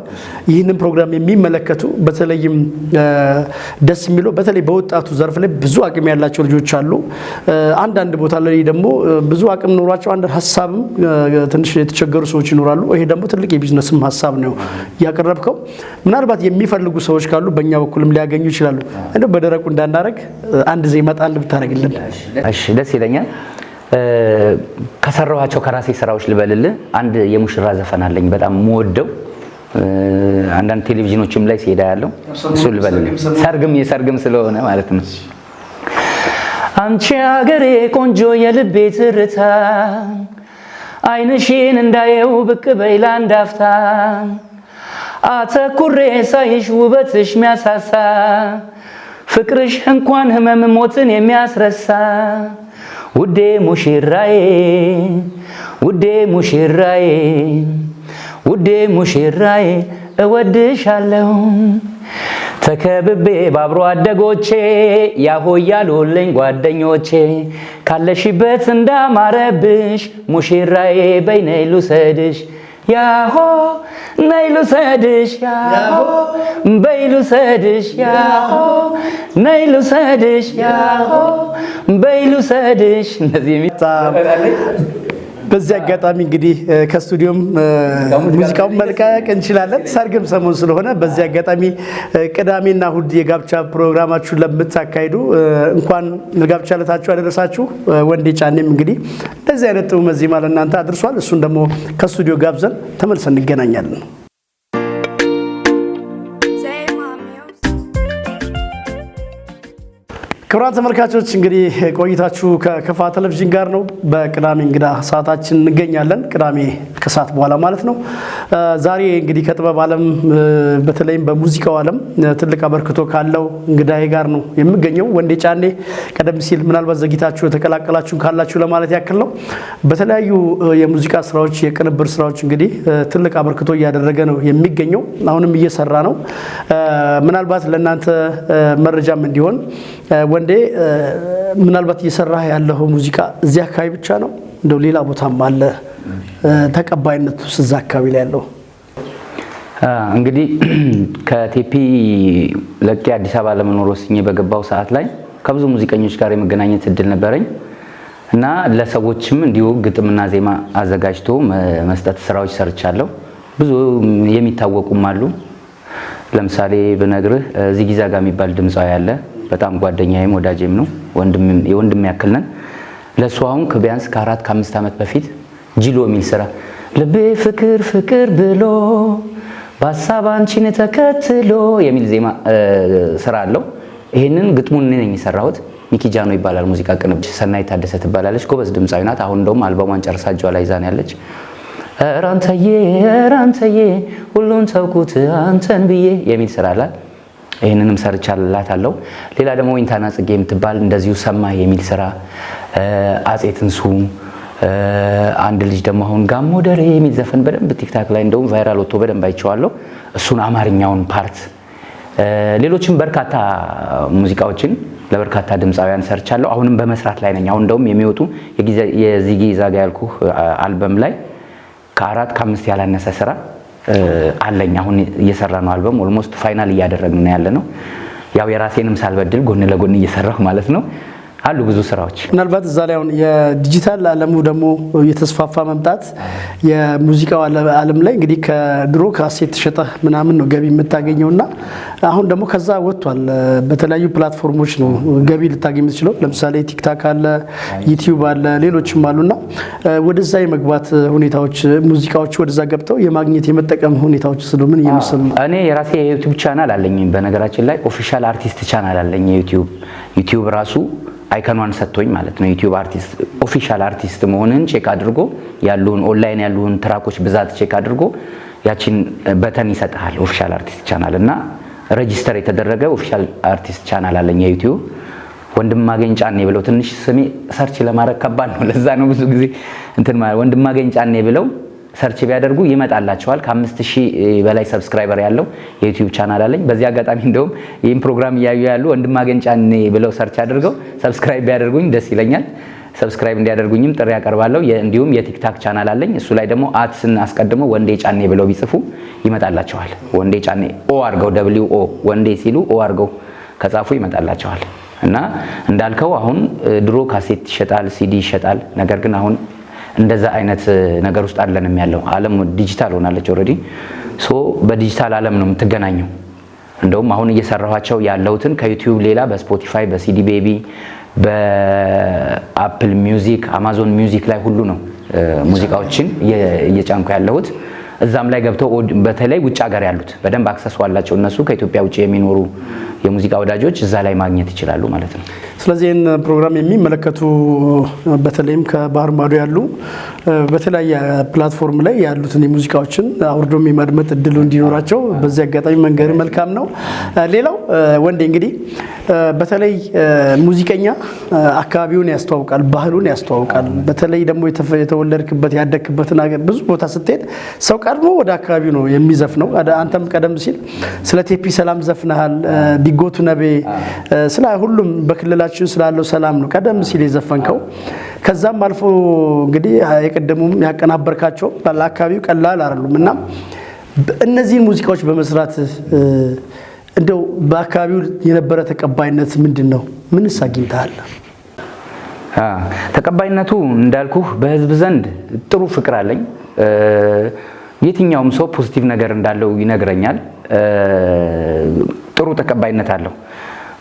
ይህንን ፕሮግራም የሚመለከቱ፣ በተለይም ደስ የሚለው በተለይ በወጣቱ ዘርፍ ላይ ብዙ አቅም ያላቸው ልጆች አሉ። አንዳንድ ቦታ ላይ ደግሞ ብዙ አቅም ኖሯቸው አንድ ሀሳብም ትንሽ የተቸገሩ ሰዎች ይኖራሉ። ይሄ ደግሞ ትልቅ የቢዝነስም ሀሳብ ነው ያቀረብከው። ምናልባት የሚፈልጉ ሰዎች ካሉ በእኛ በኩልም ሊያገኙ ይችላሉ። እንደው በደረቁ እንዳናረግ አንድ ዜማ ጣል ብታደርግልን። እሺ፣ ደስ ይለኛል። ከሰራኋቸው ከራሴ ስራዎች ልበልልህ። አንድ የሙሽራ ዘፈን አለኝ በጣም የምወደው፣ አንዳንድ ቴሌቪዥኖችም ላይ ሲሄዳ ያለው እሱ ልበልልህ። ሰርግም የሰርግም ስለሆነ ማለት ነው። አንቺ አገሬ ቆንጆ የልቤ ትርታ፣ ዓይንሽን እንዳየው ብቅ በይ ለአንድ አፍታ፣ አተኩሬ ሳይሽ ውበትሽ ሚያሳሳ፣ ፍቅርሽ እንኳን ህመም ሞትን የሚያስረሳ፣ ውዴ ሙሽራዬ፣ ውዴ ሙሽራዬ፣ ውዴ ሙሽራዬ እወድሻለሁ። ተከብቤ ባብሮ አደጎቼ ያሆ ያሉልኝ ጓደኞቼ፣ ካለሽበት እንዳማረብሽ ሙሽራዬ በይ ነይ ልውሰድሽ፣ ያሆ ነይ ልውሰድሽ፣ ያሆ በይ ልውሰድሽ፣ ያሆ ነይ ልውሰድሽ፣ ያሆ በይ ልውሰድሽ። እንደዚህ የሚል። በዚህ አጋጣሚ እንግዲህ ከስቱዲዮም ሙዚቃውን መልቀቅ እንችላለን። ሰርግም ሰሞን ስለሆነ በዚህ አጋጣሚ ቅዳሜና እሁድ የጋብቻ ፕሮግራማችሁን ለምታካሂዱ እንኳን ለጋብቻ ዕለታችሁ አደረሳችሁ። ወንዴ ጫኔም እንግዲህ እንደዚህ አይነት ጥሩ ዜማ ለእናንተ አድርሷል። እሱን ደግሞ ከስቱዲዮ ጋብዘን ተመልሰን እንገናኛለን። Zema Music. ክቡራን ተመልካቾች፣ እንግዲህ ቆይታችሁ ከከፋ ቴሌቪዥን ጋር ነው። በቅዳሜ እንግዳ ሰዓታችን እንገኛለን። ቅዳሜ ከሰዓት በኋላ ማለት ነው። ዛሬ እንግዲህ ከጥበብ ዓለም በተለይም በሙዚቃው ዓለም ትልቅ አበርክቶ ካለው እንግዳዬ ጋር ነው የምገኘው። ወንዴ ጫኔ፣ ቀደም ሲል ምናልባት ዘግይታችሁ የተቀላቀላችሁን ካላችሁ ለማለት ያክል ነው። በተለያዩ የሙዚቃ ስራዎች፣ የቅንብር ስራዎች እንግዲህ ትልቅ አበርክቶ እያደረገ ነው የሚገኘው። አሁንም እየሰራ ነው። ምናልባት ለእናንተ መረጃም እንዲሆን ወንዴ፣ ምናልባት እየሰራህ ያለው ሙዚቃ እዚህ አካባቢ ብቻ ነው? እንደው ሌላ ቦታም አለ? ተቀባይነቱ እዛ አካባቢ ላይ ያለው? እንግዲህ ከቴፒ ለቄ አዲስ አበባ ለመኖር ወስኜ በገባው ሰዓት ላይ ከብዙ ሙዚቀኞች ጋር የመገናኘት እድል ነበረኝ እና ለሰዎችም እንዲሁ ግጥምና ዜማ አዘጋጅቶ መስጠት ስራዎች ሰርቻለሁ። ብዙ የሚታወቁም አሉ። ለምሳሌ ብነግርህ ዚጊዛጋ የሚባል ድምፃዊ አለ። በጣም ጓደኛዬም ወዳጄም ነው። የወንድም ያክል ነን። ለእሱ አሁን ቢያንስ ከ4 ከ5 ዓመት በፊት ጂሎ የሚል ስራ፣ ልቤ ፍቅር ፍቅር ብሎ በሀሳብ አንቺን ተከትሎ የሚል ዜማ ስራ አለው። ይህንን ግጥሙን እኔ ነኝ የሰራሁት። ሚኪ ጃኖ ይባላል ሙዚቃ ቅንብር። ሰናይት ታደሰ ትባላለች። ጎበዝ ድምፃዊ ናት። አሁን እንደውም አልበሟን ጨርሳ እጇ ላይ ይዛ ነው ያለች። ኧረ አንተዬ፣ ኧረ አንተዬ፣ ሁሉን ተውኩት አንተን ብዬ የሚል ስራ አላት። ይህንንም ሰርቻላታለሁ። ሌላ ደግሞ ዊንታና ጽጌ የምትባል እንደዚሁ ሰማ የሚል ስራ፣ አፄ ትንሱ፣ አንድ ልጅ ደግሞ አሁን ጋሞ ደሬ የሚል ዘፈን በደንብ TikTok ላይ እንደውም viral ወጥቶ በደንብ አይቼዋለሁ። እሱን አማርኛውን part፣ ሌሎችም በርካታ ሙዚቃዎችን ለበርካታ ድምፃውያን ሰርቻለሁ። አሁንም በመስራት ላይ ነኝ። አሁን እንደውም የሚወጡ የዚጊ ዛጋ ያልኩህ አልበም ላይ ከ4 ከ5 ያላነሰ ስራ አለኝ። አሁን እየሰራ ነው። አልበም almost final እያደረግን ነው ያለ ነው። ያው የራሴንም ሳልበድል ጎን ለጎን እየሰራሁ ማለት ነው። አሉ ብዙ ስራዎች። ምናልባት እዛ ላይ አሁን የዲጂታል ዓለሙ ደግሞ እየተስፋፋ መምጣት የሙዚቃው ዓለም ላይ እንግዲህ ከድሮ ካሴት ሸጠህ ምናምን ነው ገቢ የምታገኘው እና አሁን ደግሞ ከዛ ወጥቷል። በተለያዩ platform ኦች ነው ገቢ ልታገኝ የምትችለው። ለምሳሌ TikTok አለ፣ YouTube አለ፣ ሌሎችም አሉና ወደዛ የመግባት ሁኔታዎች፣ ሙዚቃዎች ወደዛ ገብተው የማግኘት የመጠቀም ሁኔታዎች ስለ ምን እየመሰሉ ነው? እኔ የራሴ የ YouTube channel አለኝ። በነገራችን ላይ official artist channel አለኝ። የ YouTube ራሱ icon ኗን ሰጥቶኝ ማለት ነው። YouTube artist፣ official artist መሆንን check አድርጎ ያሉን ኦንላይን ያሉን track ኦች ብዛት check አድርጎ ያቺን button ይሰጥሃል። Official artist channel እና register የተደረገ official artist channel አለኝ የ YouTube፣ ወንድማገኝ ጫኔ ብለው። ትንሽ ስሜ search ለማድረግ ከባድ ነው። ለዛ ነው ብዙ ጊዜ እንትን ማለት፣ ወንድማገኝ ጫኔ ብለው search ቢያደርጉ ይመጣላቸዋል። ከ5,000 በላይ subscriber ያለው የ YouTube channel አለኝ። በዚህ አጋጣሚ እንደውም ይህን ፕሮግራም እያዩ ያሉ ወንድማገኝ ጫኔ ብለው search አድርገው subscribe ቢያደርጉኝ ደስ ይለኛል። Subscribe እንዲያደርጉኝም ጥሪ ያቀርባለሁ። እንዲሁም የ TikTok channel አለኝ። እሱ ላይ ደግሞ at ን አስቀድመው ወንዴ ጫኔ ብለው ቢጽፉ ይመጣላቸዋል። ወንዴ ጫኔ O አድርገው፣ W O ወንዴ ሲሉ O አድርገው ከጻፉ ይመጣላቸዋል። እና እንዳልከው አሁን ድሮ ካሴት ይሸጣል፣ ሲዲ ይሸጣል። ነገር ግን አሁን እንደዛ አይነት ነገር ውስጥ አይደለንም ያለው። ዓለም ዲጂታል ሆናለች already። So በ digital ዓለም ነው የምትገናኘው። እንደውም አሁን እየሰራኋቸው ያለሁትን ከ YouTube ሌላ በ Spotify፣ በ CD Baby፣ በ Apple Music፣ Amazon Music ላይ ሁሉ ነው ሙዚቃዎችን እየጫንኩ ያለሁት። እዛም ላይ ገብተው በተለይ ውጭ ሀገር ያሉት በደንብ access ኡ አላቸው። እነሱ ከኢትዮጵያ ውጭ የሚኖሩ የሙዚቃ ወዳጆች እዛ ላይ ማግኘት ይችላሉ ማለት ነው። ስለዚህ ይህን ፕሮግራም የሚመለከቱ በተለይም ከባህር ማዶ ያሉ በተለያየ platform ላይ ያሉትን የሙዚቃዎችን አውርዶ የማድመጥ እድሉ እንዲኖራቸው በዚህ አጋጣሚ መንገር መልካም ነው። ሌላው ወንዴ እንግዲህ በተለይ ሙዚቀኛ አካባቢውን ያስተዋውቃል፣ ባህሉን ያስተዋውቃል። በተለይ ደግሞ የተወለድክበት ያደግክበትን ሀገር ብዙ ቦታ ስትሄድ ሰው ቀድሞ ወደ አካባቢው ነው የሚዘፍነው። አንተም ቀደም ሲል ስለ ቴፒ ሰላም ዘፍነሃል፣ ዲጎቱ ነቤ፣ ስለ ሁሉም በክልላችን ስላለው ሰላም ነው ቀደም ሲል የዘፈንከው። ከዛም አልፎ እንግዲህ የቀደሙም ያቀናበርካቸው ለአካባቢው ቀላል አይደሉም እና እነዚህን ሙዚቃዎች በመስራት እንደው በአካባቢው የነበረ ተቀባይነት ምንድን ነው? ምንስ አግኝተሃል? ተቀባይነቱ እንዳልኩህ በህዝብ ዘንድ ጥሩ ፍቅር አለኝ። የትኛውም ሰው positive ነገር እንዳለው ይነግረኛል። ጥሩ ተቀባይነት አለው።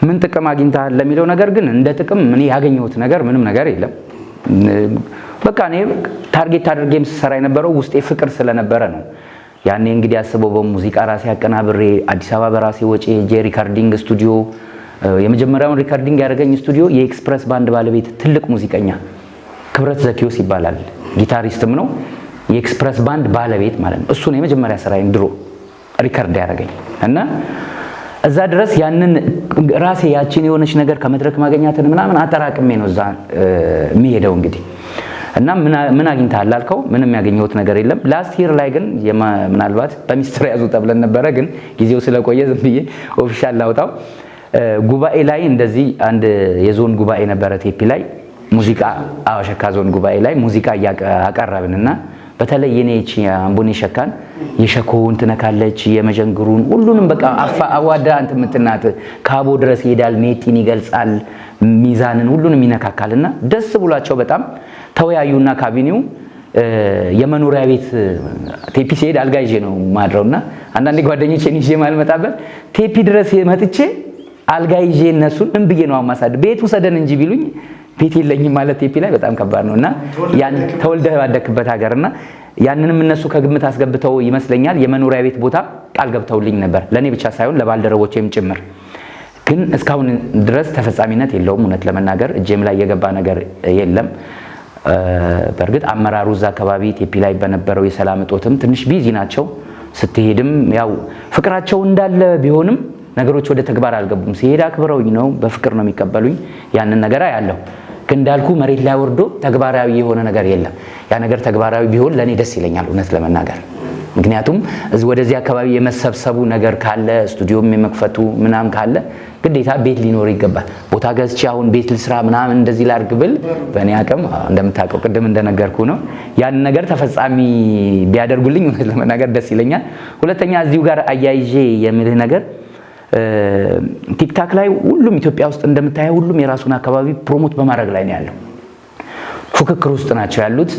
ምን ጥቅም አግኝተሃል ለሚለው ነገር ግን እንደ ጥቅም እኔ ያገኘሁት ነገር ምንም ነገር የለም። በቃ እኔ target አድርጌም ስሰራ የነበረው ውስጤ ፍቅር ስለነበረ ነው። ያኔ እንግዲህ አስበው በሙዚቃ ራሴ አቀናብሬ አዲስ አበባ በራሴ ወጪ ሄጄ recording studio፣ የመጀመሪያውን recording ያደረገኝ ስቱዲዮ የኤክስፕረስ ባንድ ባለቤት ትልቅ ሙዚቀኛ ክብረት ዘኪዮስ ይባላል። ጊታሪስትም ነው። የኤክስፕረስ ባንድ ባለቤት ማለት ነው። እሱ ነው የመጀመሪያ ስራዬን ድሮ record ያደረገኝ እና እዛ ድረስ ያንን ራሴ ያችን የሆነች ነገር ከመድረክ ማገኛትን ምናምን አጠራቅሜ ነው እዛ የሚሄደው እንግዲህ። እና ምን አግኝተሃል ላልከው ምንም ያገኘሁት ነገር የለም። Last year ላይ ግን ምናልባት በሚስጥር ያዙ ተብለን ነበረ፣ ግን ጊዜው ስለቆየ ዝም ብዬ official ላውጣው። ጉባኤ ላይ እንደዚህ አንድ የዞን ጉባኤ ነበረ ቴፒ ላይ ሙዚቃ፣ አዎ ሸካ ዞን ጉባኤ ላይ ሙዚቃ አቀረብንና በተለይ የኔ እቺ አምቦኔ ሸካን የሸኮውን ትነካለች፣ የመጀንግሩን ሁሉንም በቃ አዋዳ እንትን የምትናት ካቦ ድረስ ይሄዳል፣ ሜጢን ይገልጻል፣ ሚዛንን ሁሉንም ይነካካልና ደስ ብሏቸው በጣም ተወያዩና ካቢኔው የመኖሪያ ቤት፣ ቴፒ ሲሄድ አልጋ ይዤ ነው ማድረውና አንዳንዴ ጓደኞቼን ይዤ ማልመጣበት ቴፒ ድረስ መጥቼ አልጋ ይዤ እነሱን ምን ብዬ ነው ማሳድ ቤት ውሰደን እንጂ ቢሉኝ ቤት የለኝም ማለት ቴፒ ላይ በጣም ከባድ ነውና ያን ተወልደህ ባደክበት ሀገርና ያንንም እነሱ ከግምት አስገብተው ይመስለኛል የመኖሪያ ቤት ቦታ ቃል ገብተውልኝ ነበር፣ ለኔ ብቻ ሳይሆን ለባልደረቦቼም ጭምር። ግን እስካሁን ድረስ ተፈጻሚነት የለውም። እውነት ለመናገር እጄም ላይ የገባ ነገር የለም። በእርግጥ አመራሩ እዛ አካባቢ ቴፒ ላይ በነበረው የሰላም እጦትም ትንሽ busy ናቸው። ስትሄድም ያው ፍቅራቸው እንዳለ ቢሆንም ነገሮች ወደ ተግባር አልገቡም። ሲሄድ አክብረውኝ ነው፣ በፍቅር ነው የሚቀበሉኝ። ያንን ነገር አያለሁ። ግን እንዳልኩ መሬት ላይ ወርዶ ተግባራዊ የሆነ ነገር የለም። ያ ነገር ተግባራዊ ቢሆን ለኔ ደስ ይለኛል እውነት ለመናገር። ምክንያቱም እዚህ ወደዚህ አካባቢ የመሰብሰቡ ነገር ካለ፣ ስቱዲዮም የመክፈቱ ምናምን ካለ ግዴታ ቤት ሊኖር ይገባል። ቦታ ገዝቼ አሁን ቤት ልስራ ምናምን እንደዚህ ላድርግ ብል በእኔ አቅም እንደምታውቀው ቅድም እንደነገርኩ ነው። ያን ነገር ተፈጻሚ ቢያደርጉልኝ እውነት ለመናገር ደስ ይለኛል። ሁለተኛ እዚሁ ጋር አያይዤ የምልህ ነገር TikTok ላይ ሁሉም ኢትዮጵያ ውስጥ እንደምታየው ሁሉም የራሱን አካባቢ promote በማድረግ ላይ ነው ያለው። ፉክክር ውስጥ ናቸው ያሉት።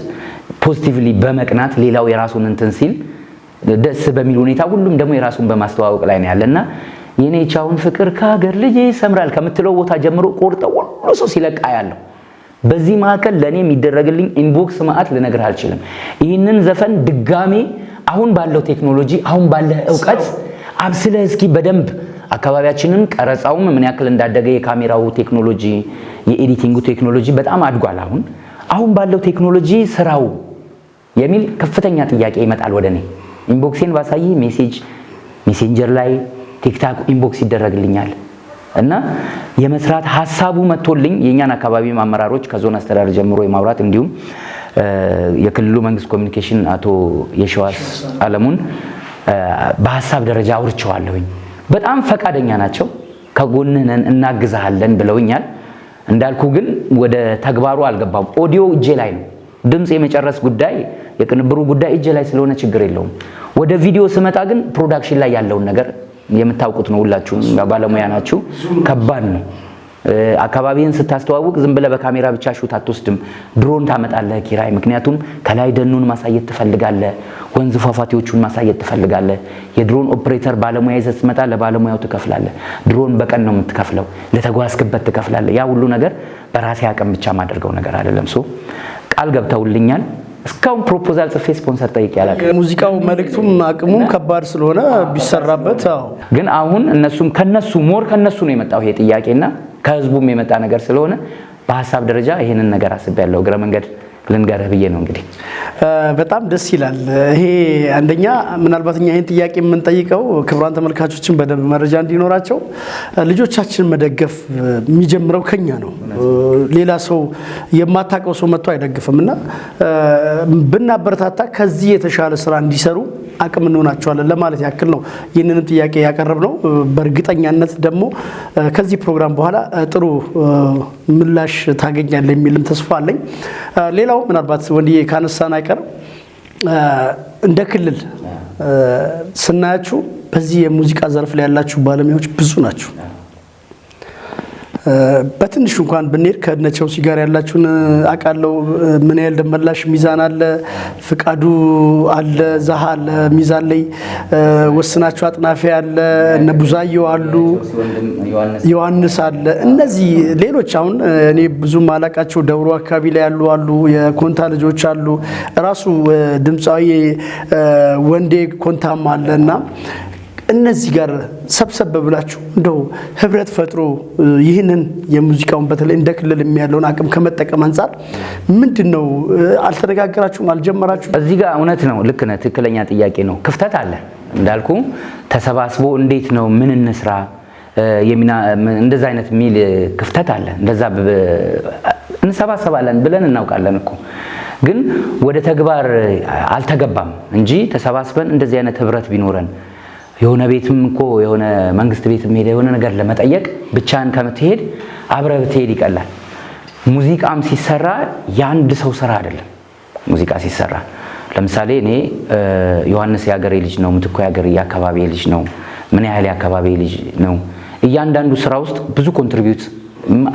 Positively በመቅናት ሌላው የራሱን እንትን ሲል ደስ በሚል ሁኔታ ሁሉም ደግሞ የራሱን በማስተዋወቅ ላይ ነው ያለና የኔ ቻውን ፍቅር ከሀገር ልጅ ይሰምራል ከምትለው ቦታ ጀምሮ ቆርጠው ሁሉ ሰው ሲለቃ ያለው። በዚህ መካከል ለኔ የሚደረግልኝ inbox መዓት ልነግርህ አልችልም። ይህንን ዘፈን ድጋሜ አሁን ባለው ቴክኖሎጂ አሁን ባለ እውቀት አብስለህ እስኪ በደንብ አካባቢያችንን ቀረጻውም ምን ያክል እንዳደገ የካሜራው ቴክኖሎጂ የ editing ኡ ቴክኖሎጂ በጣም አድጓል። አሁን ባለው ቴክኖሎጂ ስራው የሚል ከፍተኛ ጥያቄ ይመጣል ወደ እኔ። Inbox ኤን ባሳይ message Messenger ላይ TikTok inbox ይደረግልኛል። እና የመስራት ሐሳቡ መጥቶልኝ የኛን አካባቢ አመራሮች ከዞን አስተዳደር ጀምሮ የማውራት እንዲሁም የክልሉ መንግስት ኮሚኒኬሽን አቶ የሸዋስ አለሙን በሀሳብ ደረጃ አውርቼዋለሁኝ። በጣም ፈቃደኛ ናቸው። ከጎንህ ነን፣ እናግዝሃለን ብለውኛል። እንዳልኩ ግን ወደ ተግባሩ አልገባም። ኦዲዮ እጄ ላይ ነው። ድምፅ የመጨረስ ጉዳይ፣ የቅንብሩ ጉዳይ እጄ ላይ ስለሆነ ችግር የለውም። ወደ ቪዲዮ ስመጣ ግን production ላይ ያለውን ነገር የምታውቁት ነው። ሁላችሁም ባለሙያ ናችሁ። ከባድ ነው። አካባቢህን ስታስተዋውቅ ዝም ብለህ በካሜራ ብቻ shoot አትወስድም። ድሮን ታመጣለህ ኪራይ። ምክንያቱም ከላይ ደኑን ማሳየት ትፈልጋለህ፣ ወንዝ ፏፏቴዎቹን ማሳየት ትፈልጋለህ። የ drone operator ባለሙያ ይዘህ ስትመጣ ለባለሙያው ትከፍላለህ። ድሮን በቀን ነው የምትከፍለው፣ ለተጓዝክበት ትከፍላለህ። ያ ሁሉ ነገር በራሴ አቅም ብቻ ማደርገው ነገር አይደለም። So ቃል ገብተውልኛል። እስካሁን proposal ጽፌ ስፖንሰር ጠይቄ አላውቅም። የሙዚቃው መልእክቱም አቅሙም ከባድ ስለሆነ ቢሰራበት፣ አዎ። ግን አሁን እነሱም ከነሱ more ከነሱ ነው የመጣው ይሄ ጥያቄና ከህዝቡም የመጣ ነገር ስለሆነ በሀሳብ ደረጃ ይሄንን ነገር አስቤያለሁ። እግረ መንገድ ልንገርህ ብዬ ነው እንግዲህ። በጣም ደስ ይላል። ይሄ አንደኛ ምናልባት እኛ ይህን ጥያቄ የምንጠይቀው ክቡራን ተመልካቾችን በደንብ መረጃ እንዲኖራቸው፣ ልጆቻችንን መደገፍ የሚጀምረው ከኛ ነው። ሌላ ሰው፣ የማታውቀው ሰው መጥቶ አይደግፍም እና ብናበረታታ ከዚህ የተሻለ ስራ እንዲሰሩ አቅም እንሆናቸዋለን ለማለት ያክል ነው ይህንንም ጥያቄ ያቀረብነው። በእርግጠኛነት ደግሞ ከዚህ ፕሮግራም በኋላ ጥሩ ምላሽ ታገኛለህ የሚልም ተስፋ አለኝ። ሌላው ምናልባት ወንድዬ ካነሳን አይቀር እንደ ክልል ስናያችሁ በዚህ የሙዚቃ ዘርፍ ላይ ያላችሁ ባለሙያዎች ብዙ ናችሁ። በትንሹ እንኳን ብንሄድ ከነ ቸውሲ ጋር ያላችሁን አውቃለሁ። ምን ያህል ደመላሽ ሚዛን አለ፣ ፍቃዱ አለ፣ ዛሃ አለ፣ ሚዛን ላይ ወስናቸው አጥናፊ አለ፣ እነ ቡዛየው አሉ፣ ዮሐንስ አለ። እነዚህ ሌሎች አሁን እኔ ብዙም አላቃቸው ደብሮ አካባቢ ላይ ያሉ አሉ፣ የኮንታ ልጆች አሉ፣ ራሱ ድምፃዊ ወንዴ ኮንታም አለ። እና እነዚህ ጋር ሰብሰብ ብላችሁ እንደው ህብረት ፈጥሮ ይህንን የሙዚቃውን በተለይ እንደ ክልል ያለውን አቅም ከመጠቀም አንጻር ምንድን ነው፣ አልተነጋገራችሁም? አልጀመራችሁም? እዚህ ጋር እውነት ነው፣ ልክ ነህ። ትክክለኛ ጥያቄ ነው። ክፍተት አለ እንዳልኩ፣ ተሰባስቦ እንዴት ነው፣ ምን እንስራ የሚና እንደዛ አይነት የሚል ክፍተት አለ። እንደዛ እንሰባሰባለን ብለን እናውቃለን እኮ፣ ግን ወደ ተግባር አልተገባም እንጂ ተሰባስበን እንደዚህ አይነት ህብረት ቢኖረን የሆነ ቤትም እኮ፣ የሆነ መንግስት ቤትም ሄደ የሆነ ነገር ለመጠየቅ ብቻህን ከምትሄድ አብረህ ብትሄድ ይቀላል። ሙዚቃም ሲሰራ የአንድ ሰው ስራ አይደለም። ሙዚቃ ሲሰራ ለምሳሌ እኔ ዮሐንስ የሀገሬ ልጅ ነው፣ ምትኩ የሀገሬ የአካባቢ ልጅ ነው፣ ምን ያህል የአካባቢ ልጅ ነው። እያንዳንዱ ስራ ውስጥ ብዙ contribute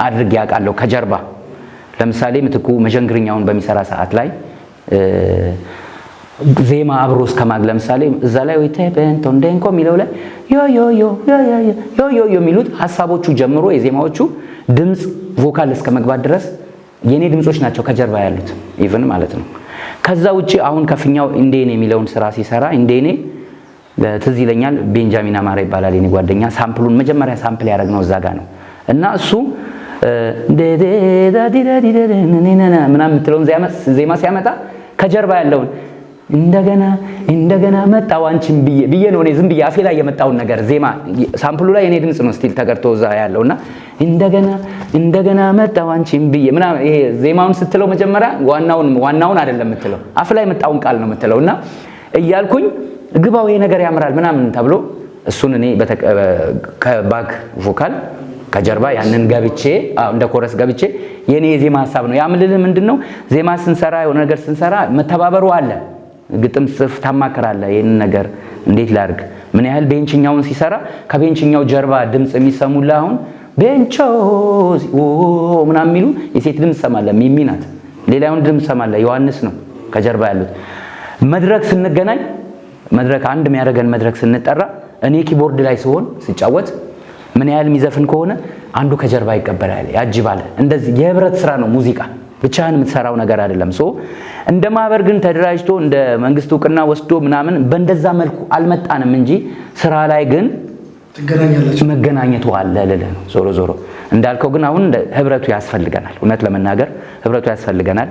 አድርጌ ያውቃለሁ ከጀርባ። ለምሳሌ ምትኩ መዠንግርኛውን በሚሰራ ሰዓት ላይ ዜማ አብሮ እስከ ማግ ለምሳሌ እዛ ላይ ወይ ቴፔንቶ እንደንኮ የሚለው ላይ ዮ ዮ ዮ ዮ ዮ ዮ ዮ የሚሉት ሀሳቦቹ ጀምሮ የዜማዎቹ ድምፅ vocal እስከ መግባት ድረስ የኔ ድምጾች ናቸው ከጀርባ ያሉት even ማለት ነው። ከዛ ውጪ አሁን ከፍኛው እንዴኔ የሚለውን ስራ ሲሰራ እንዴኔ ትዝ ይለኛል። ቤንጃሚን አማራ ይባላል የኔ ጓደኛ። Sample ኡን መጀመሪያ sample ያደረግነው እዛ ጋ ነው እና እሱ ምናምን የምትለውን ዜማ ሲያመጣ ከጀርባ ያለውን እንደገና እንደገና መጣው አንቺን ብዬ ብዬ ነው እኔ ዝም ብዬ አፌ ላይ የመጣውን ነገር ዜማ sample ኡ ላይ የኔ ድምፅ ነው still ተቀርቶ እዛ ያለውና እንደገና እንደገና መጣው አንቺን ብዬ ምናምን፣ ይሄ ዜማውን ስትለው መጀመሪያ ዋናውን ዋናውን አይደለም የምትለው፣ አፍ ላይ የመጣውን ቃል ነው የምትለው። እና እያልኩኝ ግባው ይሄ ነገር ያምራል ምናምን ተብሎ እሱን እኔ ከ back vocal ከጀርባ ያንን ገብቼ እንደ chorus ገብቼ የኔ የዜማ ሀሳብ ነው። ያ ምልልህ ምንድን ነው? ዜማ ስንሰራ፣ የሆነ ነገር ስንሰራ መተባበሩ አለ። ግጥም ጽፍ ታማክራለህ። ይህንን ነገር እንዴት ላድርግ? ምን ያህል ቤንችኛውን ሲሰራ ከቤንችኛው ጀርባ ድምፅ የሚሰሙልህ አሁን ቤንቾ ምናምን የሚሉ የሴት ድምፅ ትሰማለህ። ሚሚ ናት። ሌላውን ድምፅ ትሰማለህ። ዮሐንስ ነው ከጀርባ ያሉት። መድረክ ስንገናኝ፣ መድረክ አንድ የሚያደርገን መድረክ ስንጠራ እኔ keyboard ላይ ስሆን ስጫወት ምን ያህል የሚዘፍን ከሆነ አንዱ ከጀርባ ይቀበላል፣ ያጅባል። እንደዚህ የህብረት ስራ ነው ሙዚቃ፣ ብቻህን የምትሰራው ነገር አይደለም። So እንደ ማህበር ግን ተደራጅቶ እንደ መንግስት እውቅና ወስዶ ምናምን በእንደዛ መልኩ አልመጣንም እንጂ ስራ ላይ ግን ትገናኛላችሁ። መገናኘቱ አለ ልልህ ነው። ዞሮ ዞሮ እንዳልከው ግን አሁን ህብረቱ ያስፈልገናል። እውነት ለመናገር ህብረቱ ያስፈልገናል።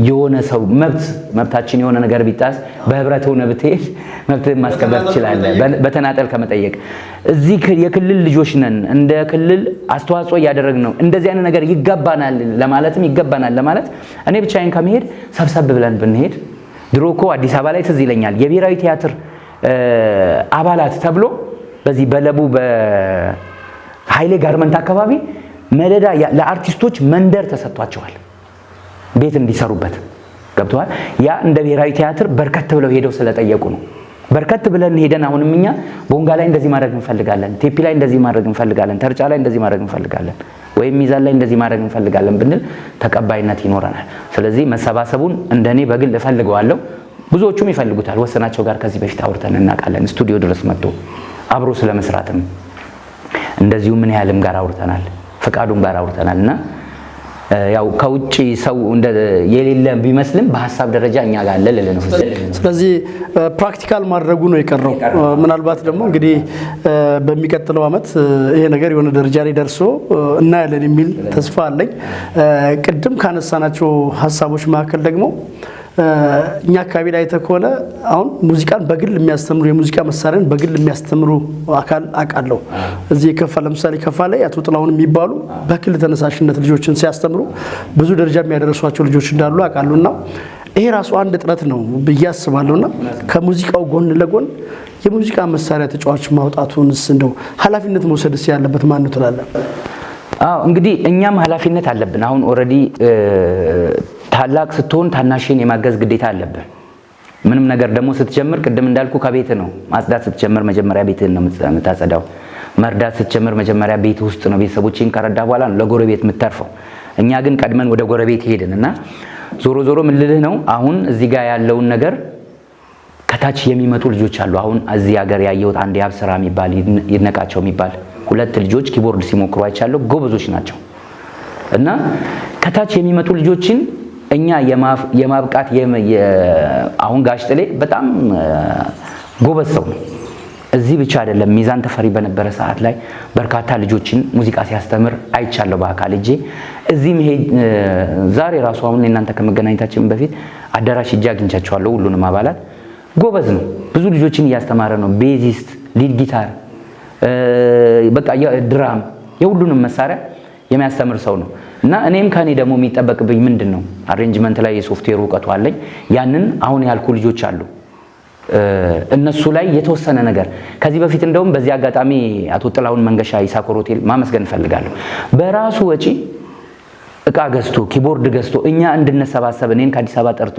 የሆነ ሰው መብታችን የሆነ ነገር ቢጣስ በህብረት ሆነ ብትሄድ መብትህን ማስከበር ትችላለህ፣ በተናጠል ከመጠየቅ። እዚህ የክልል ልጆች ነን፣ እንደ ክልል አስተዋጽኦ እያደረግን ነው። እንደዚህ አይነት ነገር ይገባናል ለማለትም ይገባናል ለማለት እኔ ብቻዬን ከመሄድ ሰብሰብ ብለን ብንሄድ። ድሮ እኮ አዲስ አበባ ላይ ትዝ ይለኛል የብሔራዊ ቲያትር አባላት ተብሎ በዚህ በለቡ በኃይሌ ጋርመንት አካባቢ መደዳ ለአርቲስቶች መንደር ተሰጥቷቸዋል፣ ቤት እንዲሰሩበት፣ ገብተዋል። ያ እንደ ብሔራዊ ቲያትር በርከት ብለው ሄደው ስለጠየቁ ነው። በርከት ብለን ሄደን አሁንም እኛ ቦንጋ ላይ እንደዚህ ማድረግ እንፈልጋለን፣ ቴፒ ላይ እንደዚህ ማድረግ እንፈልጋለን፣ ተርጫ ላይ እንደዚህ ማድረግ እንፈልጋለን፣ ወይም ሚዛን ላይ እንደዚህ ማድረግ እንፈልጋለን ብንል ተቀባይነት ይኖረናል። ስለዚህ መሰባሰቡን እንደኔ በግል እፈልገዋለሁ። ብዙዎቹም ይፈልጉታል። ወሰናቸው ጋር ከዚህ በፊት አውርተን እናውቃለን። ስቱዲዮ ድረስ መጥቶ አብሮ ስለመስራትም እንደዚሁ ምን ያህልም ጋር አውርተናል፣ ፈቃዱም ጋር አውርተናል። እና ያው ከውጭ ሰው እንደ የሌለ ቢመስልም በሀሳብ ደረጃ እኛ ጋር አለ ልልህ ነው። ስለዚህ practical ማድረጉ ነው የቀረው። ምናልባት ደግሞ እንግዲህ በሚቀጥለው ዓመት ይሄ ነገር የሆነ ደረጃ ላይ ደርሶ እናያለን የሚል ተስፋ አለኝ። ቅድም ካነሳናቸው ሀሳቦች መካከል ደግሞ እኛ አካባቢ ላይ አይተህ ከሆነ አሁን ሙዚቃን በግል የሚያስተምሩ፣ የሙዚቃ መሳሪያን በግል የሚያስተምሩ አካል አውቃለሁ። እዚህ የከፋ ለምሳሌ ከፋ ላይ አቶ ጥላሁን የሚባሉ በግል ተነሳሽነት ልጆችን ሲያስተምሩ ብዙ ደረጃ የሚያደርሷቸው ልጆች እንዳሉ አውቃለሁና ይሄ ራሱ አንድ ጥረት ነው ብዬ አስባለሁና ከሙዚቃው ጎን ለጎን የሙዚቃ መሳሪያ ተጫዋች ማውጣቱንስ እንደው ኃላፊነት መውሰድስ ያለበት ማን ነው ትላለህ? አዎ፣ እንግዲህ እኛም ኃላፊነት አለብን። አሁን already ታላቅ ስትሆን ታናሽን የማገዝ ግዴታ አለብን። ምንም ነገር ደግሞ ስትጀምር ቅድም እንዳልኩ ከቤት ነው። ማጽዳት ስትጀምር መጀመሪያ ቤትህን ነው የምታጸዳው። መርዳት ስትጀምር መጀመሪያ ቤት ውስጥ ነው። ቤተሰቦችን ከረዳ በኋላ ነው ለጎረቤት የምትተርፈው። እኛ ግን ቀድመን ወደ ጎረቤት ሄድን። እና ዞሮ ዞሮ ምን ልልህ ነው፣ አሁን እዚህ ጋር ያለውን ነገር ከታች የሚመጡ ልጆች አሉ። አሁን እዚህ ሀገር ያየሁት አንድ የአብስራ የሚባል፣ ይድነቃቸው የሚባል ሁለት ልጆች keyboard ሲሞክሩ አይቻለሁ። ጎበዞች ናቸው። እና ከታች የሚመጡ ልጆችን እኛ የማብቃት አሁን ጋሽ ጥሌ በጣም ጎበዝ ሰው ነው። እዚህ ብቻ አይደለም፣ ሚዛን ተፈሪ በነበረ ሰዓት ላይ በርካታ ልጆችን ሙዚቃ ሲያስተምር አይቻለሁ በአካል እጄ። እዚህም ዛሬ ራሱ አሁን እናንተ ከመገናኘታችን በፊት አዳራሽ ሄጄ አግኝቻቸዋለሁ ሁሉንም አባላት። ጎበዝ ነው። ብዙ ልጆችን እያስተማረ ነው። Bassist፣ lead guitar፣ በቃ drum፣ የሁሉንም መሳሪያ የሚያስተምር ሰው ነው። እና እኔም ከኔ ደግሞ የሚጠበቅብኝ ምንድን ነው? Arrangement ላይ የሶፍትዌር እውቀቱ አለኝ። ያንን አሁን ያልኩ ልጆች አሉ፣ እነሱ ላይ የተወሰነ ነገር ከዚህ በፊት እንደውም በዚህ አጋጣሚ አቶ ጥላሁን መንገሻ ይሳኮር ሆቴል ማመስገን እፈልጋለሁ። በራሱ ወጪ እቃ ገዝቶ፣ keyboard ገዝቶ እኛ እንድንሰባሰብ እኔን ከአዲስ አበባ ጠርቶ፣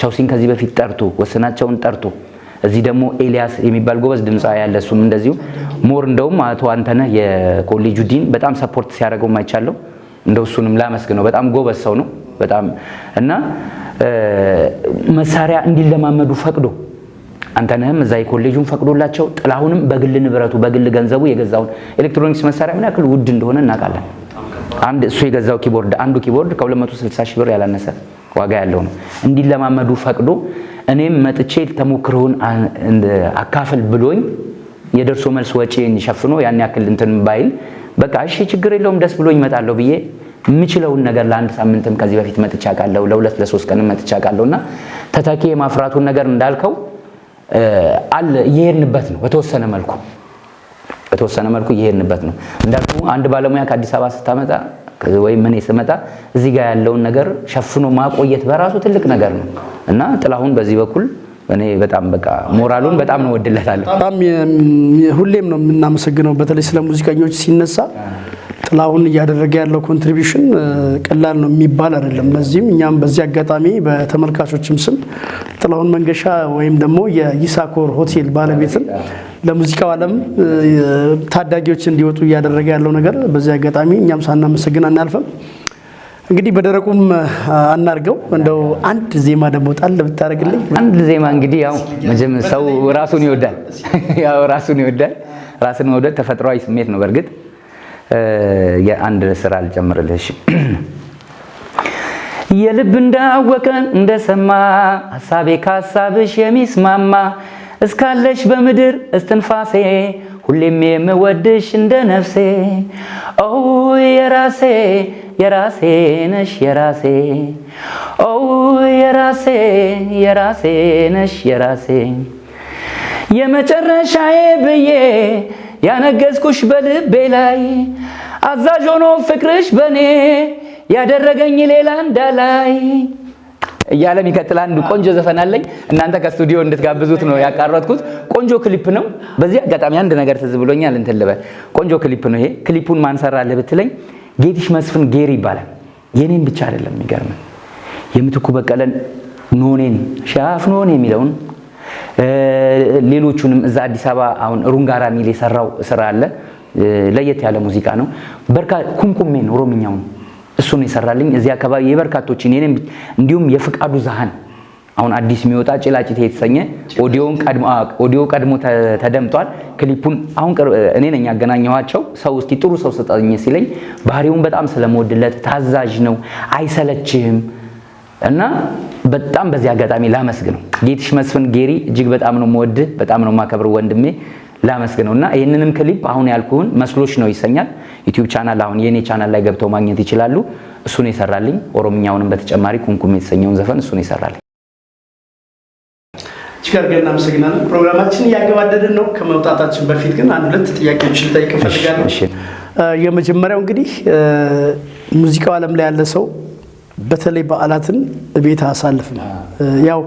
ቸውሲን ከዚህ በፊት ጠርቶ፣ ወሰናቸውን ጠርቶ፣ እዚህ ደግሞ ኤልያስ የሚባል ጎበዝ ድምፃዊ ያለ እሱም እንደዚሁ more እንደውም አቶ አንተነህ የኮሌጁ ዲን በጣም support ሲያደርገው አይቻለሁ። እንደው እሱንም ላመስግነው። በጣም ጎበዝ ሰው ነው። በጣም እና መሳሪያ እንዲለማመዱ ፈቅዶ፣ አንተነህም እዛ የኮሌጁን ፈቅዶላቸው፣ ጥላሁንም በግል ንብረቱ በግል ገንዘቡ የገዛውን ኤሌክትሮኒክስ መሳሪያ ምን ያክል ውድ እንደሆነ እናውቃለን። አንድ እሱ የገዛው keyboard፣ አንዱ keyboard ከ260 ሺህ ብር ያላነሰ ዋጋ ያለው ነው። እንዲለማመዱ ፈቅዶ እኔም መጥቼ ተሞክሮውን አካፍል ብሎኝ የደርሶ መልስ ወጪን ሸፍኖ ያን ያክል እንትን ባይል በቃ እሺ ችግር የለውም ደስ ብሎኝ እመጣለሁ ብዬ የምችለውን ነገር ለአንድ ሳምንትም ከዚህ በፊት መጥቼ አውቃለሁ፣ ለሁለት ለሶስት ቀንም መጥቼ አውቃለሁ። እና ተተኪ የማፍራቱን ነገር እንዳልከው አለ፣ እየሄድንበት ነው። በተወሰነ መልኩ እየሄድንበት ነው። እንዳልኩ አንድ ባለሙያ ከአዲስ አበባ ስታመጣ ወይም እኔ ስመጣ እዚህ ጋር ያለውን ነገር ሸፍኖ ማቆየት በራሱ ትልቅ ነገር ነው። እና ጥላሁን በዚህ በኩል እኔ በጣም በቃ ሞራሉን በጣም ነው ወድለታለሁ። በጣም ሁሌም ነው የምናመሰግነው። በተለይ ስለ ሙዚቀኞች ሲነሳ ጥላሁን እያደረገ ያለው contribution ቀላል ነው የሚባል አይደለም። ለዚህም እኛም በዚህ አጋጣሚ በተመልካቾችም ስም ጥላሁን መንገሻ ወይም ደግሞ የይሳኮር ሆቴል ባለቤትን ለሙዚቃው ዓለም ታዳጊዎች እንዲወጡ እያደረገ ያለው ነገር በዚህ አጋጣሚ እኛም ሳናመሰግን አናልፍም። እንግዲህ በደረቁም አናርገው፣ እንደው አንድ ዜማ ደግሞ ጣል ብታደርግልኝ። አንድ ዜማ እንግዲህ ያው መቼም ሰው ራሱን ይወዳል። ያው ራሱን ይወዳል። ራስን መውደድ ተፈጥሯዊ ስሜት ነው። በእርግጥ የአንድ ስራ ልጨምርልህ። እሺ። የልብ እንዳወቀ እንደሰማ ሀሳቤ ከሀሳብሽ የሚስማማ እስካለሽ በምድር እስትንፋሴ ሁሌም የምወድሽ እንደ ነፍሴ ኦ የራሴ የራሴ ነሽ የራሴ፣ ኦ የራሴ የራሴ ነሽ የራሴ፣ የመጨረሻዬ ብዬ ያነገስኩሽ በልቤ ላይ፣ አዛዥ ሆኖ ፍቅርሽ በኔ ያደረገኝ ሌላ እንዳላይ እያለ የሚቀጥል አንድ ቆንጆ ዘፈን አለኝ። እናንተ ከስቱዲዮ እንድትጋብዙት ነው ያቃረጥኩት። ቆንጆ ክሊፕ ነው። በዚህ አጋጣሚ አንድ ነገር ትዝ ብሎኛል፣ እንትን ልበል። ቆንጆ ክሊፕ ነው ይሄ። ክሊፑን ማን ሰራልህ ብትለኝ ጌቲሽ መስፍን ጌሪ ይባላል። የኔን ብቻ አይደለም፣ የሚገርም የምትኩ በቀለን ኖኔን ሻፍ ኖኔ የሚለውን፣ ሌሎቹንም እዛ አዲስ አበባ አሁን ሩንጋራ ሚል የሰራው ስራ አለ። ለየት ያለ ሙዚቃ ነው። በርካ ኩምኩሜን ኦሮምኛውን እሱን የሰራልኝ። እዚህ አካባቢ የበርካቶችን የኔም እንዲሁም የፍቃዱ ዛህን አሁን አዲስ የሚወጣ ጭላጭቴ የተሰኘ ኦዲዮን ቀድሞ ኦዲዮ ቀድሞ ተደምጧል። ክሊፑን አሁን እኔ ነኝ ያገናኘኋቸው። ሰው እስኪ ጥሩ ሰው ስጠኝ ሲለኝ ባህሪውን በጣም ስለምወድለት፣ ታዛዥ ነው፣ አይሰለችህም እና በጣም በዚህ አጋጣሚ ላመስግነው። ጌትሽ መስፍን ጌሪ እጅግ በጣም ነው የምወድህ፣ በጣም ነው የማከብር ወንድሜ፣ ላመስግነው። እና ይህንንም ክሊፕ አሁን ያልኩህን መስሎሽ ነው ይሰኛል። YouTube channel አሁን የኔ ቻናል ላይ ገብተው ማግኘት ይችላሉ። እሱን የሰራልኝ ኦሮምኛውንም በተጨማሪ ኩምኩም የተሰኘውን ዘፈን እሱን የሰራልኝ። እጅግ አድርገን እናመሰግናለን። ፕሮግራማችን እያገባደድን ነው። ከመውጣታችን በፊት ግን አንድ ሁለት ጥያቄዎች ልጠይቅ እፈልጋለሁ። እሺ። የመጀመሪያው እንግዲህ ሙዚቃው ዓለም ላይ ያለ ሰው በተለይ በዓላትን ቤት አያሳልፍም። ያው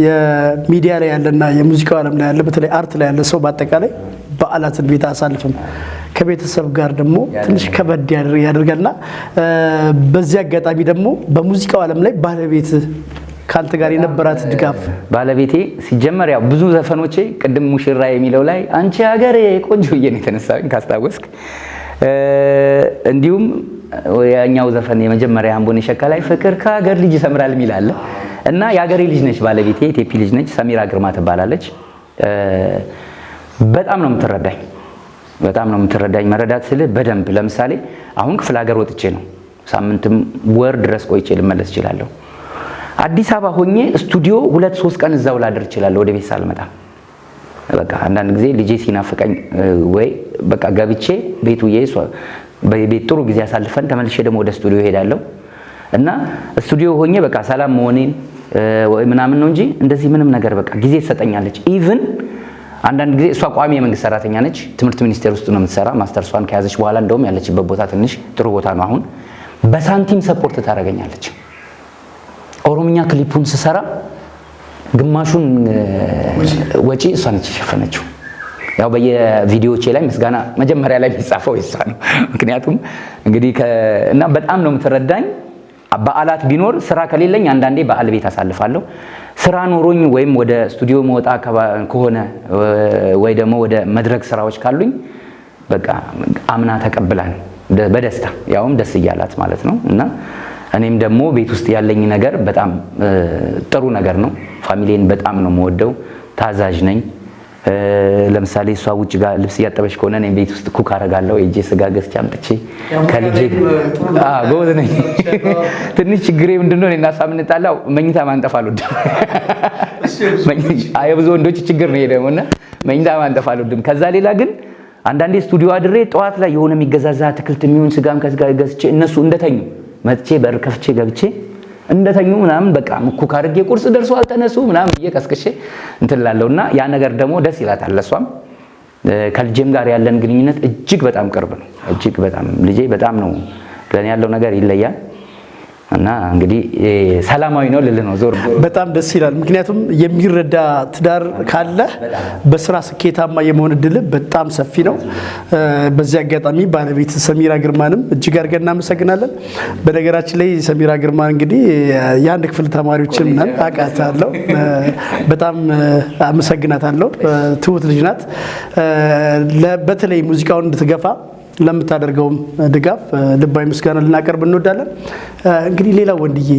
የሚዲያ ላይ ያለና የሙዚቃው ዓለም ላይ ያለ፣ በተለይ art ላይ ያለ ሰው በአጠቃላይ በዓላትን ቤት አያሳልፍም። ከቤተሰብ ጋር ደግሞ ትንሽ ከበድ ያደርጋልና በዚህ አጋጣሚ ደግሞ በሙዚቃው ዓለም ላይ ባለቤት ከአንተ ጋር የነበራት ድጋፍ? ባለቤቴ ሲጀመር ያው ብዙ ዘፈኖቼ ቅድም ሙሽራ የሚለው ላይ አንቺ ሀገሬ ቆንጆ ብዬ ነው የተነሳሁኝ ካስታወስክ። እንዲሁም ያኛው ዘፈን የመጀመሪያ አምቦኔ ሸካ ላይ ፍቅር ከሀገር ልጅ ይሰምራል የሚል አለ እና የሀገሬ ልጅ ነች ባለቤቴ፣ የቴፒ ልጅ ነች፣ ሰሚራ ግርማ ትባላለች። በጣም ነው የምትረዳኝ፣ በጣም ነው የምትረዳኝ። መረዳት ስልህ በደንብ ለምሳሌ አሁን ክፍለ ሀገር ወጥቼ ነው፣ ሳምንትም ወር ድረስ ቆይቼ ልመለስ እችላለሁ። አዲስ አበባ ሆኜ ስቱዲዮ 2-3 ቀን እዛው ላድር እችላለሁ ወደ ቤት ሳልመጣ። በቃ አንዳንድ ጊዜ ልጄ ሲናፍቀኝ ወይ በቃ ገብቼ ቤቱ በቤት ጥሩ ጊዜ አሳልፈን ተመልሼ ደግሞ ወደ ስቱዲዮ እሄዳለሁ እና ስቱዲዮ ሆኜ በቃ ሰላም መሆኔን ወይ ምናምን ነው እንጂ እንደዚህ ምንም ነገር በቃ ጊዜ ትሰጠኛለች። Even አንዳንድ ጊዜ እሷ ቋሚ የመንግስት ሰራተኛ ነች። ትምህርት ሚኒስቴር ውስጥ ነው የምትሰራ። ማስተርሷን ከያዘች በኋላ እንደውም ያለችበት ቦታ ትንሽ ጥሩ ቦታ ነው። አሁን በሳንቲም support ታደርገኛለች። ኦሮምኛ ክሊፑን ስሰራ ግማሹን ወጪ እሷ ነች የሸፈነችው። ያው በየቪዲዮዎቼ ላይ ምስጋና መጀመሪያ ላይ የሚጻፈው የሷ ነው። ምክንያቱም እንግዲህ እና በጣም ነው የምትረዳኝ። በዓላት ቢኖር ስራ ከሌለኝ አንዳንዴ በዓል ቤት አሳልፋለሁ። ስራ ኖሮኝ ወይም ወደ ስቱዲዮ መወጣ ከሆነ ወይ ደግሞ ወደ መድረክ ስራዎች ካሉኝ በቃ አምና ተቀብላ ነው በደስታ፣ ያውም ደስ እያላት ማለት ነው። እና እኔም ደግሞ ቤት ውስጥ ያለኝ ነገር በጣም ጥሩ ነገር ነው። Family ን በጣም ነው የምወደው። ታዛዥ ነኝ። ለምሳሌ እሷ ውጭ ጋር ልብስ እያጠበች ከሆነ እኔ ቤት ውስጥ cook አደርጋለሁ። ሄጄ ስጋ ገዝቼ አምጥቼ ከልጄ፣ አዎ ጎበዝ ነኝ። ትንሽ ችግሬ ምንድነው? እኔና እሷ የምንጣላው መኝታ ማንጠፍ አልወድም። የብዙ ወንዶች ችግር ነው ይሄ ደግሞ እና መኝታ ማንጠፍ አልወድም። ከዛ ሌላ ግን አንዳንዴ ስቱዲዮ አድሬ ጠዋት ላይ የሆነ የሚገዛዛ አትክልት የሚሆን ስጋም ከስጋ ገዝቼ እነሱ እንደተኙ መጥቼ በር ከፍቼ ገብቼ እንደተኙ ምናምን በቃ cook አድርጌ ቁርስ ደርሷል ተነሱ ምናምን ብዬ ቀስቅሼ እንትን እላለሁ እና ያ ነገር ደግሞ ደስ ይላታል ለሷም። ከልጄም ጋር ያለን ግንኙነት እጅግ በጣም ቅርብ ነው። እጅግ በጣም ልጄ በጣም ነው ለኔ ያለው ነገር ይለያል። እና እንግዲህ ሰላማዊ ነው ልልህ ነው። ዞር በጣም ደስ ይላል። ምክንያቱም የሚረዳ ትዳር ካለ በስራ ስኬታማ የመሆን እድል በጣም ሰፊ ነው። በዚህ አጋጣሚ ባለቤት ሰሚራ ግርማንም እጅግ አድርገን እናመሰግናለን። በነገራችን ላይ ሰሚራ ግርማ እንግዲህ የአንድ ክፍል ተማሪዎችን ምናምን አውቃታለሁ። በጣም አመሰግናታለሁ። ትሁት ልጅ ናት። በተለይ ሙዚቃውን እንድትገፋ ለምታደርገውም ድጋፍ ልባዊ ምስጋና ልናቀርብ እንወዳለን። እንግዲህ ሌላ ወንድዬ፣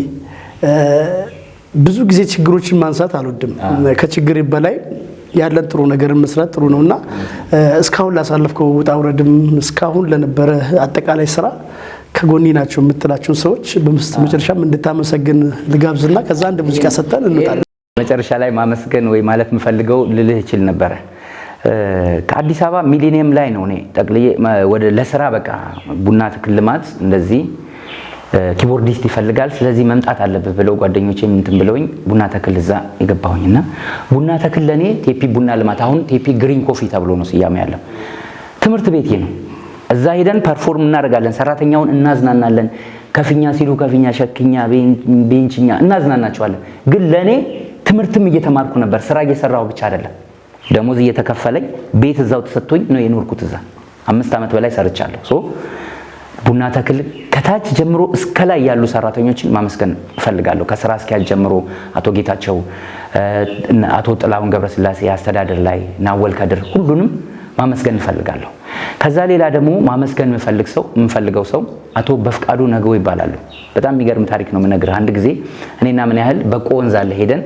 ብዙ ጊዜ ችግሮችን ማንሳት አልወድም። ከችግር በላይ ያለን ጥሩ ነገርን መስራት ጥሩ ነው እና እስካሁን ላሳለፍከው ውጣ ውረድም እስካሁን ለነበረ አጠቃላይ ስራ ከጎኔ ናቸው የምትላቸውን ሰዎች በምስት መጨረሻም እንድታመሰግን ልጋብዝና ከዛ አንድ ሙዚቃ ሰጥተን እንወጣለን። መጨረሻ ላይ ማመስገን ወይ ማለት የምፈልገው ልልህ እችል ነበረ። ከአዲስ አበባ ሚሊኒየም ላይ ነው እኔ ጠቅልዬ ወደ ለስራ በቃ ቡና ተክል ልማት እንደዚህ Keyboardist ይፈልጋል፣ ስለዚህ መምጣት አለብህ ብለው ጓደኞቼ እንትን ብለውኝ ቡና ተክል እዛ የገባሁኝና ቡና ተክል ለኔ ቴፒ ቡና ልማት፣ አሁን ቴፒ Green Coffee ተብሎ ነው ስያሜ ያለው፣ ትምህርት ቤቴ ነው። እዛ ሄደን perform እናደርጋለን፣ ሰራተኛውን እናዝናናለን። ከፍኛ ሲሉ ከፍኛ፣ ሸክኛ፣ ቤንችኛ እናዝናናቸዋለን። ግን ለኔ ትምህርትም እየተማርኩ ነበር፣ ስራ እየሰራሁ ብቻ አይደለም። ደሞዝ እየተከፈለኝ ቤት እዛው ተሰጥቶኝ ነው የኖርኩት። እዛ 5 ዓመት በላይ ሰርቻለሁ። So ቡና ተክል ከታች ጀምሮ እስከ ላይ ያሉ ሰራተኞችን ማመስገን እፈልጋለሁ። ከስራ አስኪያጅ ጀምሮ አቶ ጌታቸው፣ አቶ ጥላሁን ገብረስላሴ አስተዳደር ላይ፣ ናወል ከድር፣ ሁሉንም ማመስገን እፈልጋለሁ። ከዛ ሌላ ደግሞ ማመስገን የምፈልገው ሰው አቶ በፍቃዱ ነገው ይባላሉ። በጣም የሚገርም ታሪክ ነው የምነግርህ። አንድ ጊዜ እኔና ምን ያህል በቆ ወንዝ አለ፣ ሄደን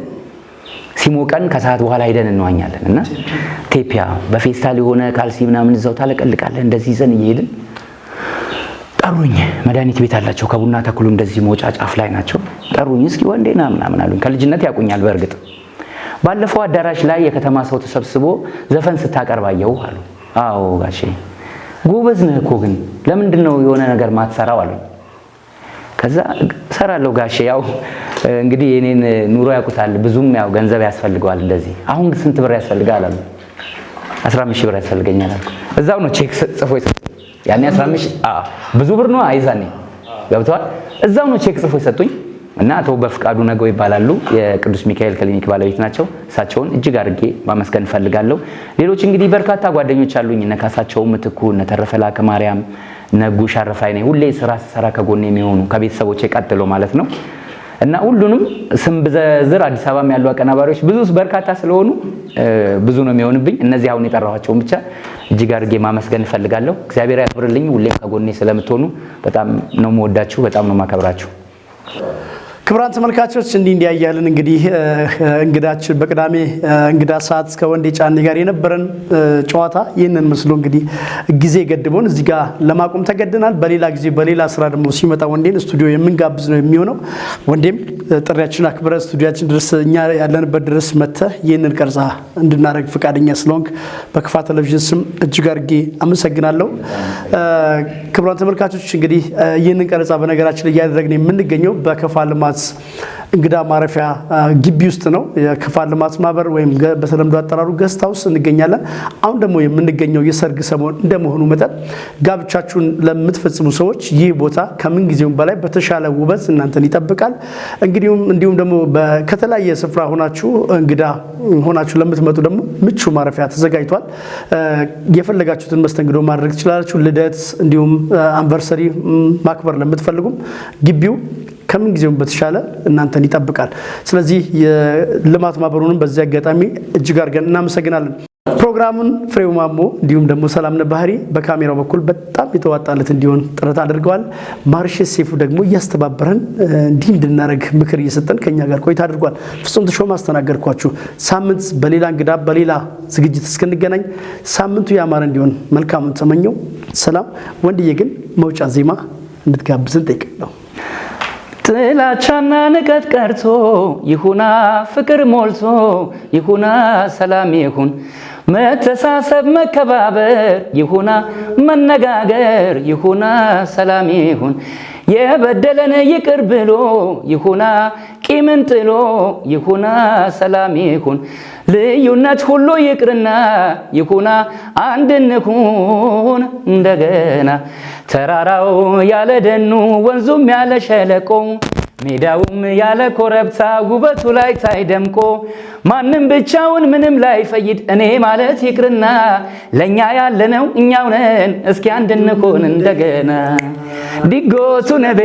ሲሞቀን ከሰዓት በኋላ ሄደን እንዋኛለን እና ቴፒያ በፌስታል የሆነ ካልሲ ምናምን እዛው ታለቀልቃለህ። እንደዚህ ይዘን እየሄድን ጠሩኝ። መድኃኒት ቤት አላቸው፣ ከቡና ተክሉ እንደዚህ መውጫ ጫፍ ላይ ናቸው። ጠሩኝ። እስኪ ወንዴ ና ምናምን አሉኝ። ከልጅነት ያውቁኛል በእርግጥ። ባለፈው አዳራሽ ላይ የከተማ ሰው ተሰብስቦ ዘፈን ስታቀርብ አየሁ አሉ። አዎ ጋሼ፣ ጎበዝ ነህ እኮ፣ ግን ለምንድን ነው የሆነ ነገር ማትሰራው አሉኝ። ከዛ እሰራለሁ ጋሼ፣ ያው እንግዲህ የኔን ኑሮ ያውቁታል፣ ብዙም ያው ገንዘብ ያስፈልገዋል እንደዚህ። አሁን ስንት ብር ያስፈልጋል አሉ። 15 ሺህ ብር ያስፈልገኛል አልኩ። እዛው ነው ቼክ ጽፎ የሰጡኝ። ያኔ 15 አዎ ብዙ ብር ነው አይዛኔ ገብተዋል። እዛው ነው ቼክ ጽፎ የሰጡኝ እና አቶ በፍቃዱ ነገው ይባላሉ። የቅዱስ ሚካኤል ክሊኒክ ባለቤት ናቸው። እሳቸውን እጅግ አድርጌ ማመስገን እፈልጋለሁ። ሌሎች እንግዲህ በርካታ ጓደኞች አሉኝ። እነ ካሳቸው ምትኩ፣ እነ ተረፈ ላከ ማርያም፣ እነ ጉሽ አረፋይኔ፣ ሁሌ ስራ ስሰራ ከጎኔ የሚሆኑ ከቤተሰቦቼ ቀጥሎ ማለት ነው። እና ሁሉንም ስም ብዘረዝር አዲስ አበባም ያሉ አቀናባሪዎች ብዙ በርካታ ስለሆኑ ብዙ ነው የሚሆንብኝ። እነዚህ አሁን የጠራኋቸውን ብቻ እጅግ አድርጌ ማመስገን እፈልጋለሁ። እግዚአብሔር ያክብርልኝ። ሁሌም ከጎኔ ስለምትሆኑ በጣም ነው የምወዳችሁ፣ በጣም ነው የማከብራችሁ። ክቡራን ተመልካቾች፣ እንዲህ እንዲያ እያልን እንግዲህ እንግዳችን በቅዳሜ እንግዳ ሰዓት ከወንዴ ጫኔ ጋር የነበረን ጨዋታ ይህንን መስሎ እንግዲህ ጊዜ ገድቦን እዚህ ጋር ለማቆም ተገደናል። በሌላ ጊዜ በሌላ ስራ ደግሞ ሲመጣ ወንዴን ስቱዲዮ የምንጋብዝ ነው የሚሆነው። ወንዴም ጥሪያችን አክብረህ ስቱዲያችን ድረስ፣ እኛ ያለንበት ድረስ መጥተህ ይህንን ቀረጻ እንድናደርግ ፈቃደኛ ስለሆንክ በክፋ ቴሌቪዥን ስም እጅግ አድርጌ አመሰግናለሁ። ክቡራን ተመልካቾች፣ እንግዲህ ይህንን ቀረጻ በነገራችን ላይ እያደረግን የምንገኘው በከፋ ልማት እንግዳ ማረፊያ ግቢ ውስጥ ነው። የከፋ ልማት ማህበር ወይም በተለምዶ አጠራሩ guest house እንገኛለን። አሁን ደግሞ የምንገኘው የሰርግ ሰሞን እንደመሆኑ መጠን ጋብቻችሁን ለምትፈጽሙ ሰዎች ይህ ቦታ ከምን ጊዜውም በላይ በተሻለ ውበት እናንተን ይጠብቃል። እንግዲሁም እንዲሁም ደግሞ ከተለያየ ስፍራ ሆናችሁ እንግዳ ሆናችሁ ለምትመጡ ደግሞ ምቹ ማረፊያ ተዘጋጅቷል። የፈለጋችሁትን መስተንግዶ ማድረግ ትችላላችሁ። ልደት እንዲሁም anniversary ማክበር ለምትፈልጉም ግቢው ከምን ጊዜውም በተሻለ እናንተን ይጠብቃል። ስለዚህ የልማት ማህበሩንም በዚህ አጋጣሚ እጅግ አድርገን እናመሰግናለን። ፕሮግራሙን ፍሬው ማሞ እንዲሁም ደግሞ ሰላምነህ ባህሪ በካሜራው በኩል በጣም የተዋጣለት እንዲሆን ጥረት አድርገዋል። ማርሼ ሴፉ ደግሞ እያስተባበረን እንዲህ እንድናደርግ ምክር እየሰጠን ከኛ ጋር ቆይታ አድርጓል። ፍጹም ተሾመ አስተናገድኳችሁ። ሳምንት በሌላ እንግዳ በሌላ ዝግጅት እስክንገናኝ ሳምንቱ ያማረ እንዲሆን መልካሙን ተመኘው። ሰላም። ወንድዬ ግን መውጫ ዜማ እንድትጋብዝን ጠይቃለሁ። ጥላቻና ንቀት ቀርቶ ይሁና ፍቅር ሞልቶ፣ ይሁና ሰላም ይሁን፣ መተሳሰብ መከባበር ይሁና፣ መነጋገር ይሁና፣ ሰላም ይሁን፣ የበደለን ይቅር ብሎ ይሁና፣ ቂምን ጥሎ ይሁና፣ ሰላም ይሁን፣ ልዩነት ሁሉ ይቅርና ይሁና አንድ እንሁን እንደገና። ተራራው ያለ ደኑ፣ ወንዙም ያለ ሸለቆ፣ ሜዳውም ያለ ኮረብታ ውበቱ ላይ ታይ ደምቆ፣ ማንም ብቻውን ምንም ላይ ፈይድ እኔ ማለት ይቅርና ለኛ ያለነው እኛው ነን፣ እስኪ አንድ እንሁን እንደገና። ዲጎቱ ነቤ፣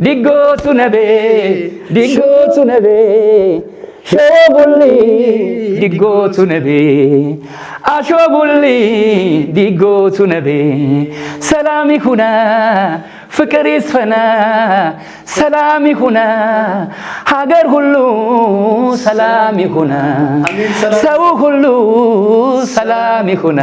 ዲጎቱ ነቤ፣ ዲጎቱ ነቤ፣ ሾቡሊ ዲጎቱ ነቤ፣ አሾቡሊ ዲጎቱ ነቤ። ሰላም ይሁና፣ ፍቅር ይስፈና፣ ሰላም ይሁና፣ ሀገር ሁሉ ሰላም ይሁና፣ ሰው ሁሉ ሰላም ይሁና።